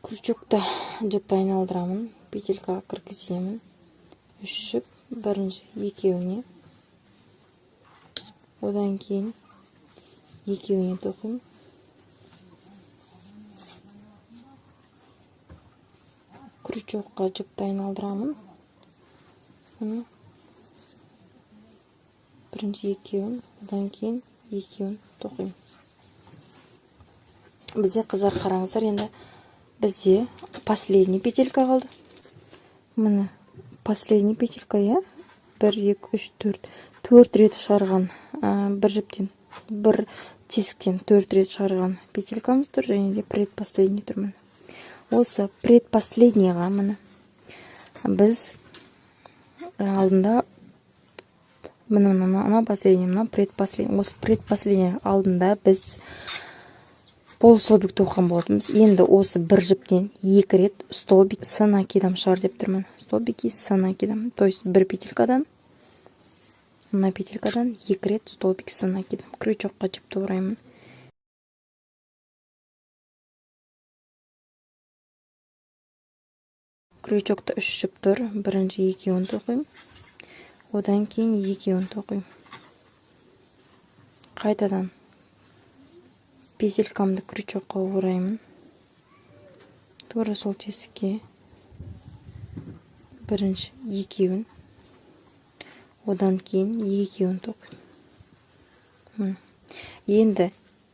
Крючокты жіпті айналдырамын, петелькаға кіргіземін. Үш жіп, бірінші екеуіне, одан кейін екеуіне тоқимын. Крючокқа жіпті айналдырамын. Міне бірінші екеуін, одан кейін екеуін тоқимын. Бізде, қыздар, қараңыздар, енді бізде последний петелька қалды. Міне последний петелька, иә? 1, 2, 3, 4. 4 рет шығарған, бір жіптен, бір тесіктен 4 рет шығарған петелькамыз тұр, және де предпоследний тұр міне. Осы предпоследнийға міне біз алдында міне мына последний, мына предпоследний, осы предпоследний алдында біз полустолбик тоқыған болатынбыз. Енді осы бір жіптен 2 рет столбик с накидом шығар деп тұрмын. Столбики с накидом. То есть бір петелькадан, мына петелькадан 2 рет столбик с накидом. Крючокқа жіпті ораймын. Крючокты 3 жіп тұр. Бірінші екеуін тоқимын. Одан кейін екеуін тоқимын. Қайтадан петелькамды крючокқа ораймын. Тура сол тесікке бірінші екеуін, одан кейін екеуін тоқимын. Енді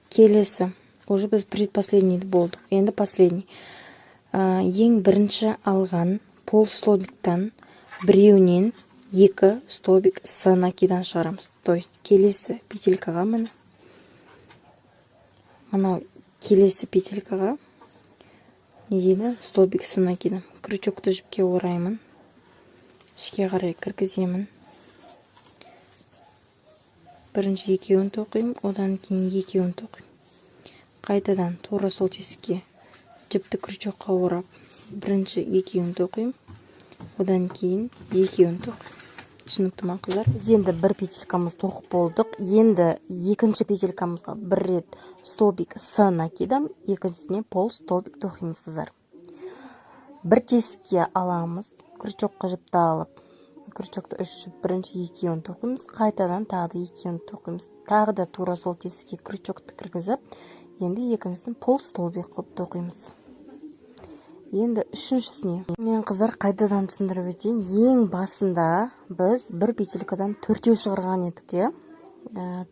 келесі, уже біз предпоследний болдық. Енді последний. Ең бірінші алған полустолбиктан біреуінен 2 столбик с накидан шығарамыз. То есть келесі петелькаға міне мынау келесі петелькаға не дейді? Столбик с накидом. Крючокты жіпке ораймын. Ішке қарай кіргіземін. Бірінші екеуін тоқимын, одан кейін екеуін тоқимын. Қайтадан тура сол тесікке жіпті крючокқа орап, бірінші екеуін тоқимын, одан кейін екеуін тоқимын. Түсінікті ма, қыздар? Біз енді бір петелькамыз тоқып болдық. Енді екінші петелькамызға бір рет столбик с накидом, екіншісіне пол столбик тоқимыз, қыздар. Бір тесікке аламыз, крючокқа жіпті алып, крючокты үш жіп, бірінші екеуін тоқимыз, қайтадан тағы да екеуін тоқимыз. Тағы да тура сол тесікке крючокты кіргізіп, енді екіншісін пол столбик қылып тоқимыз. Енді үшіншісіне мен, қыздар, қайтадан түсіндіріп өтейін. Ең басында біз бір петелькадан төртеу шығарған едік, иә?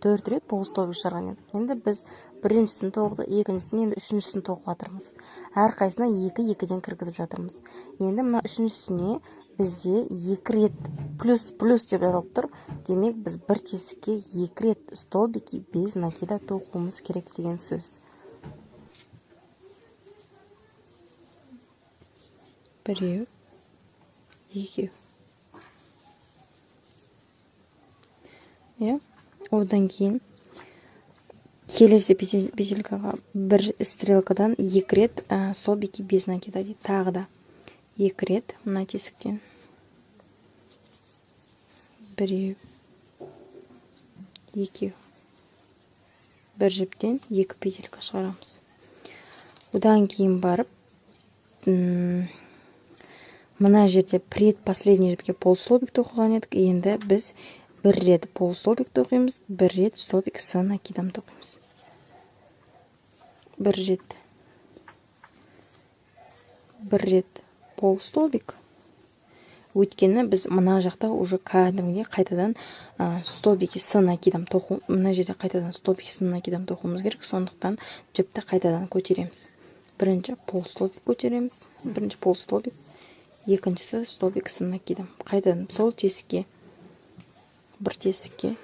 4 рет полустолбик шығарған едік. Енді біз біріншісін тоқыдық, екіншісін, енді үшіншісін тоқып жатырмыз. Әрқайсысына екі-екіден кіргізіп жатырмыз. Енді мына үшіншісіне бізде 2 рет плюс-плюс деп жазылып тұр. Демек, біз бір тесікке 2 рет столбики без накида тоқуымыз керек деген сөз. Біреу, екеу. Иә, одан кейін келесі петелькаға бір стрелкадан 2 рет столбики без накида дейді. Тағы да 2 рет мына тесіктен. Біреу, Екеу. Бір жіптен 2 петелька шығарамыз. Одан кейін барып мына жерде предпоследний жіпке полустолбик тоқыған едік. Енді біз бір рет полустолбик тоқимыз, бір рет столбик с накидом тоқимыз. Бір рет полустолбик. Өйткені біз мына жақта уже кәдімгідей қайтадан столбики с накидом тоқу, мына жерде қайтадан столбики с накидом тоқуымыз керек. Сондықтан жіпті қайтадан көтереміз. Бірінші полустолбик көтереміз, бірінші полустолбик, екіншісі столбик с накидом. Қайтадан сол тесікке, бір тесікке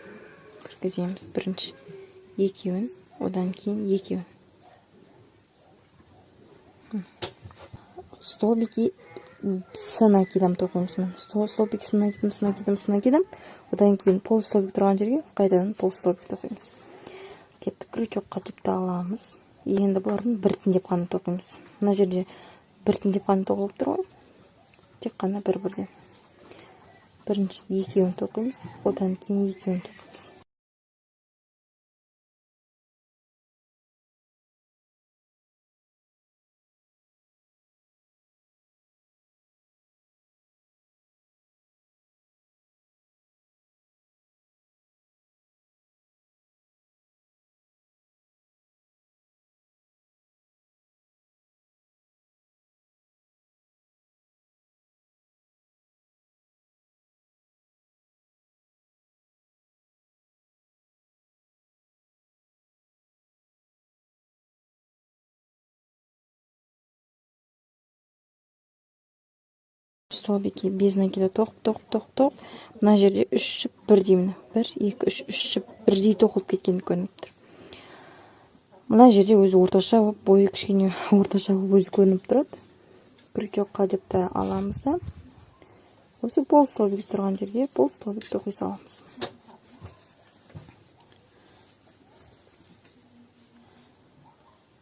кіргіземіз. Бірінші екеуін, одан кейін екеуін. Столбики с накидом тоқимыз. Столбик с накидом, с накидом, с накидом. Одан кейін полустолбик тұрған жерге қайтадан полустолбик тоқимыз. Кеттік, крючокқа жіпті аламыз. Енді бұлардың біртіндеп қана тоқимыз. Мына жерде біртіндеп қана тоқылып тұр ғой. Тек қана бір-бірден. Бірінші екеуін тоқимыз, одан кейін екеуін тоқимыз. Столбики без накида тоқып, тоқып, тоқып, тоқып. Мына жерде 3 жіп бірдей, міне. 1, 2, 3, 3 жіп бірдей тоқылып кеткен көрініп тұр. Мына жерде өзі орташа болып, бойы кішкене орташа болып өзі көрініп тұрады. Крючокқа жіпті аламыз да, осы полустолбик тұрған жерге полустолбик тоқи саламыз.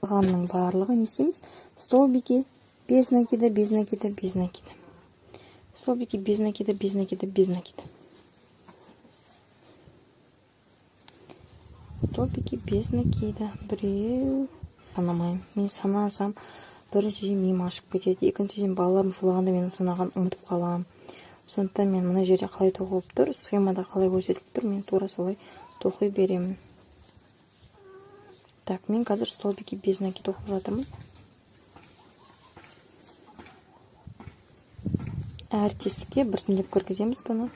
Қалғанның барлығы не істейміз? Столбики без накида, без накида, без накида. Столбики без накида, без накида, без накида. Столбики без накида. Біреу. Санамаймын. Мен санасам, біріншіден миым ашып кетеді, екіншіден балаларым шулағанда мен санаған ұмытып қаламын. Сондықтан мен мына жерде қалай тоқылып тұр, схемада қалай көрсетіліп тұр, мен тура солай тоқи беремін. Так, мен қазір столбики без накида тоқып жатырмын. Әр тесікке біртіндеп кіргіземіз бұны.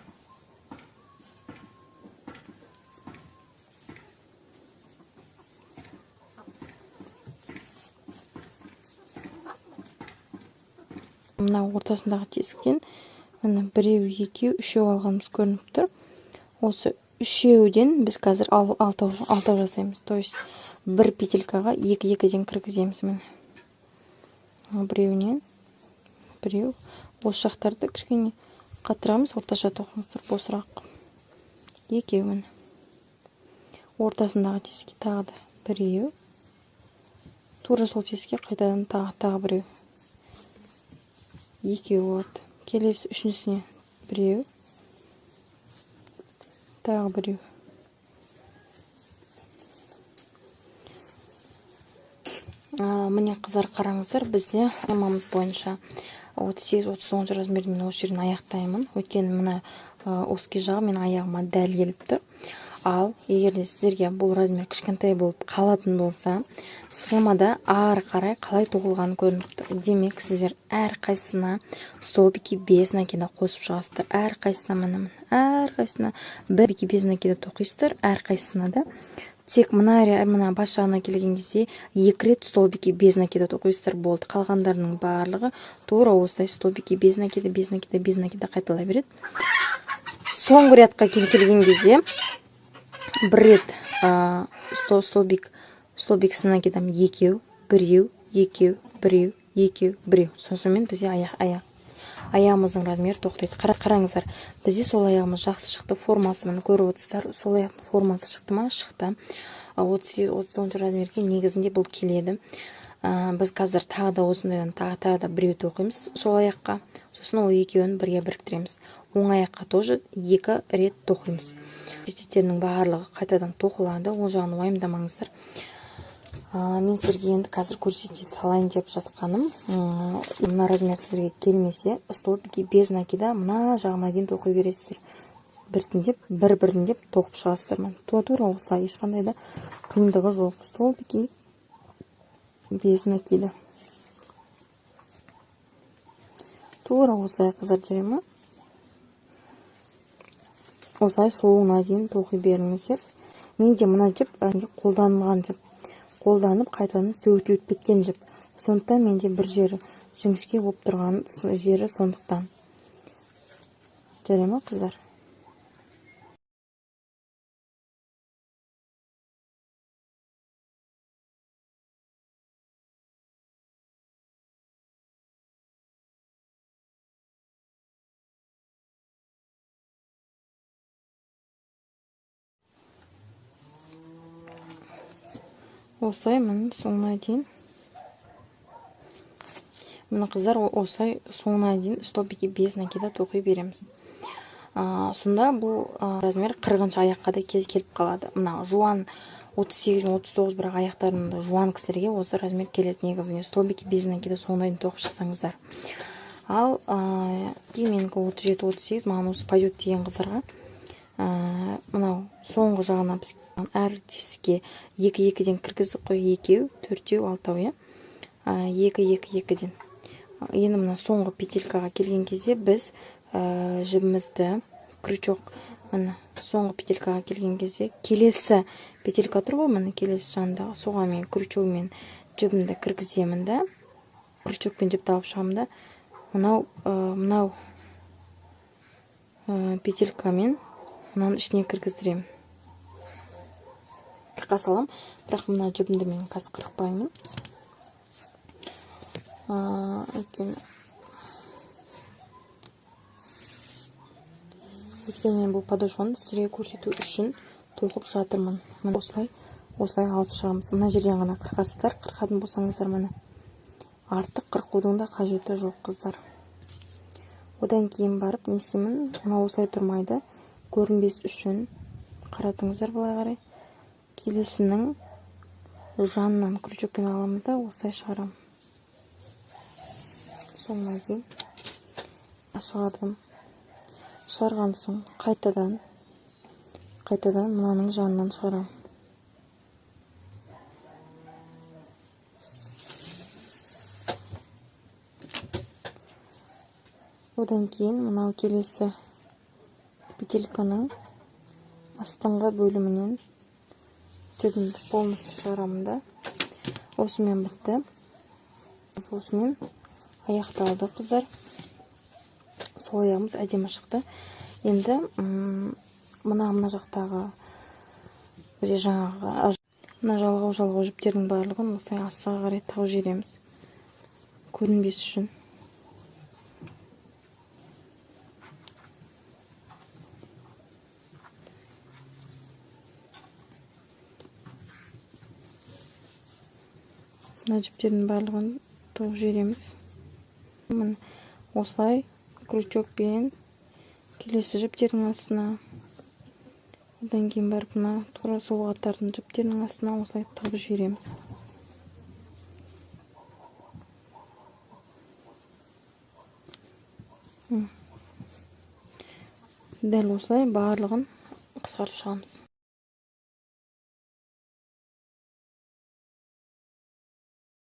Мына ортасындағы тесіктен міне біреу, екеу, үшеу алғанымыз көрініп тұр. Осы үшеуден біз қазір алтау жасаймыз. То есть бір петелькаға екі-екіден кіргіземіз міне. Біреуінен, біреу. Осы жақтарды кішкене қатырамыз, орташа тоқыңыздар босырақ. Екеуін. Ортасындағы тесікке тағы да біреу. Тура сол тесікке қайтадан тағы біреу. Екеу болады. Келесі үшіншісіне біреу. Тағы біреу. Міне қыздар, қараңыздар, бізде схемамыз бойынша 38-39 размерді мен осы жерден аяқтаймын. Өйткені мына узкий жағы мен аяғыма дәл келіп тұр. Ал егер де сіздерге бұл размер кішкентай болып қалатын болса, схемада ары қарай қалай тоқылғаны көрініп тұр. Демек, сіздер әр қайсысына столбики без накида қосып шығасыздар. Әр қайсысына міне, әр қайсысына бір без накида тоқисыздар, әр қайсысына да. Тек мына бас жағына келген кезде 2 рет столбики без накида тоқисыздар болды. Қалғандарының барлығы тура осылай столбики без накида, без накида, без накида қайталай береді. Соңғы рядқа келген кезде бір рет столбик с накидом екеу, біреу, екеу, біреу, екеу, біреу. Сонымен бізде аяғымыздың размері тоқтайды. Қараңыздар, бізде сол аяғымыз жақсы шықты, формасы міне көріп отырсыздар. Сол аяқтың формасы шықты ма? Шықты. 38-39 размерге негізінде бұл келеді. Біз қазір тағы да осындайдан тағы да біреу тоқимыз сол аяққа. Сосын ол екеуін бірге біріктіреміз. Оң аяққа тоже 2 рет тоқимыз. Шеттерінің барлығы қайтадан тоқылады, ол жағын уайымдамаңыздар. Мен сіздерге енді қазір көрсете салайын деп жатқаным, мына размер сіздерге келмесе, столбики без накида мына жағына дейін тоқи бересіздер. Біртіндеп, бір-біріндеп тоқып шығасыздар. Міне, тура осылай, ешқандай да қиындығы жоқ. Столбики без накида. Тура осылай, қыздар, жүре ма? Осылай соңына дейін тоқи беріңіздер. Менде мына жіп қолданылған жіп, қолданып қайтадан сөгітіліп кеткен жіп. Сондықтан менде бір жері жіңішке болып тұрған жері сондықтан. Жарай ма, қыздар? Осылай міне соңына дейін. Міне, қыздар, осылай соңына дейін столбики без накида тоқи береміз. Сонда бұл размер 40-шы аяққа да келіп қалады. Мына жуан 38, 39, бірақ аяқтарында жуан кісілерге осы размер келеді негізінде. Столбики без накида соңына дейін тоқып шықсаңыздар. Ал, менікі 37, 38, маған осы пойдет деген қыздарға, мынау соңғы жағына біз әр тесікке екі екіден кіргіздік қой, екеу, төртеу, алтау, иә? Екі, екі, екіден. Енді мына соңғы петелькаға келген кезде біз, жібімізді крючок, міне соңғы петелькаға келген кезде келесі петелька тұр ғой, міне келесі жанындағы, соған мен крючокмен жібімді кіргіземін да, крючокпен жіпті алып шығамын да, мынау, петелькамен мынаның ішіне кіргіздіремін. Қырқа салам, бірақ мына жібімді мен қазір қырықпаймын. Өйткені мен бұл подошваны сіздерге көрсету үшін тоқып жатырмын. Міне осылай алып шығамыз. Мына жерден ғана қырқасыздар, қырқатын болсаңыздар міне. Артық қырқудың да қажеті жоқ, қыздар. Одан кейін барып не істеймін? Мына осылай тұрмайды. Көрінбес үшін қаратыңыздар былай қарай. Келесінің жанынан крючокпен аламын да осылай шығарамын. Соңына дейін шығардым. Шығарған соң қайтадан мынаның жанынан шығарамын. Одан кейін мынау келесі петельканың астыңғы бөлімінен жібімді полностью шығарамын да. Осымен бітті. Осымен аяқталды, қыздар. Сол аяғымыз әдемі шықты. Енді, мына жақтағы бізде жаңағы мына жалғау жіптердің барлығын осылай астыға қарай тығып жібереміз. Көрінбес үшін. Мына жіптердің барлығын тығып жібереміз. Міне осылай крючокпен келесі жіптердің астына, одан кейін барып мына тура сол қатардың жіптерінің астына осылай тығып жібереміз. Дәл осылай барлығын қысқартып шығамыз.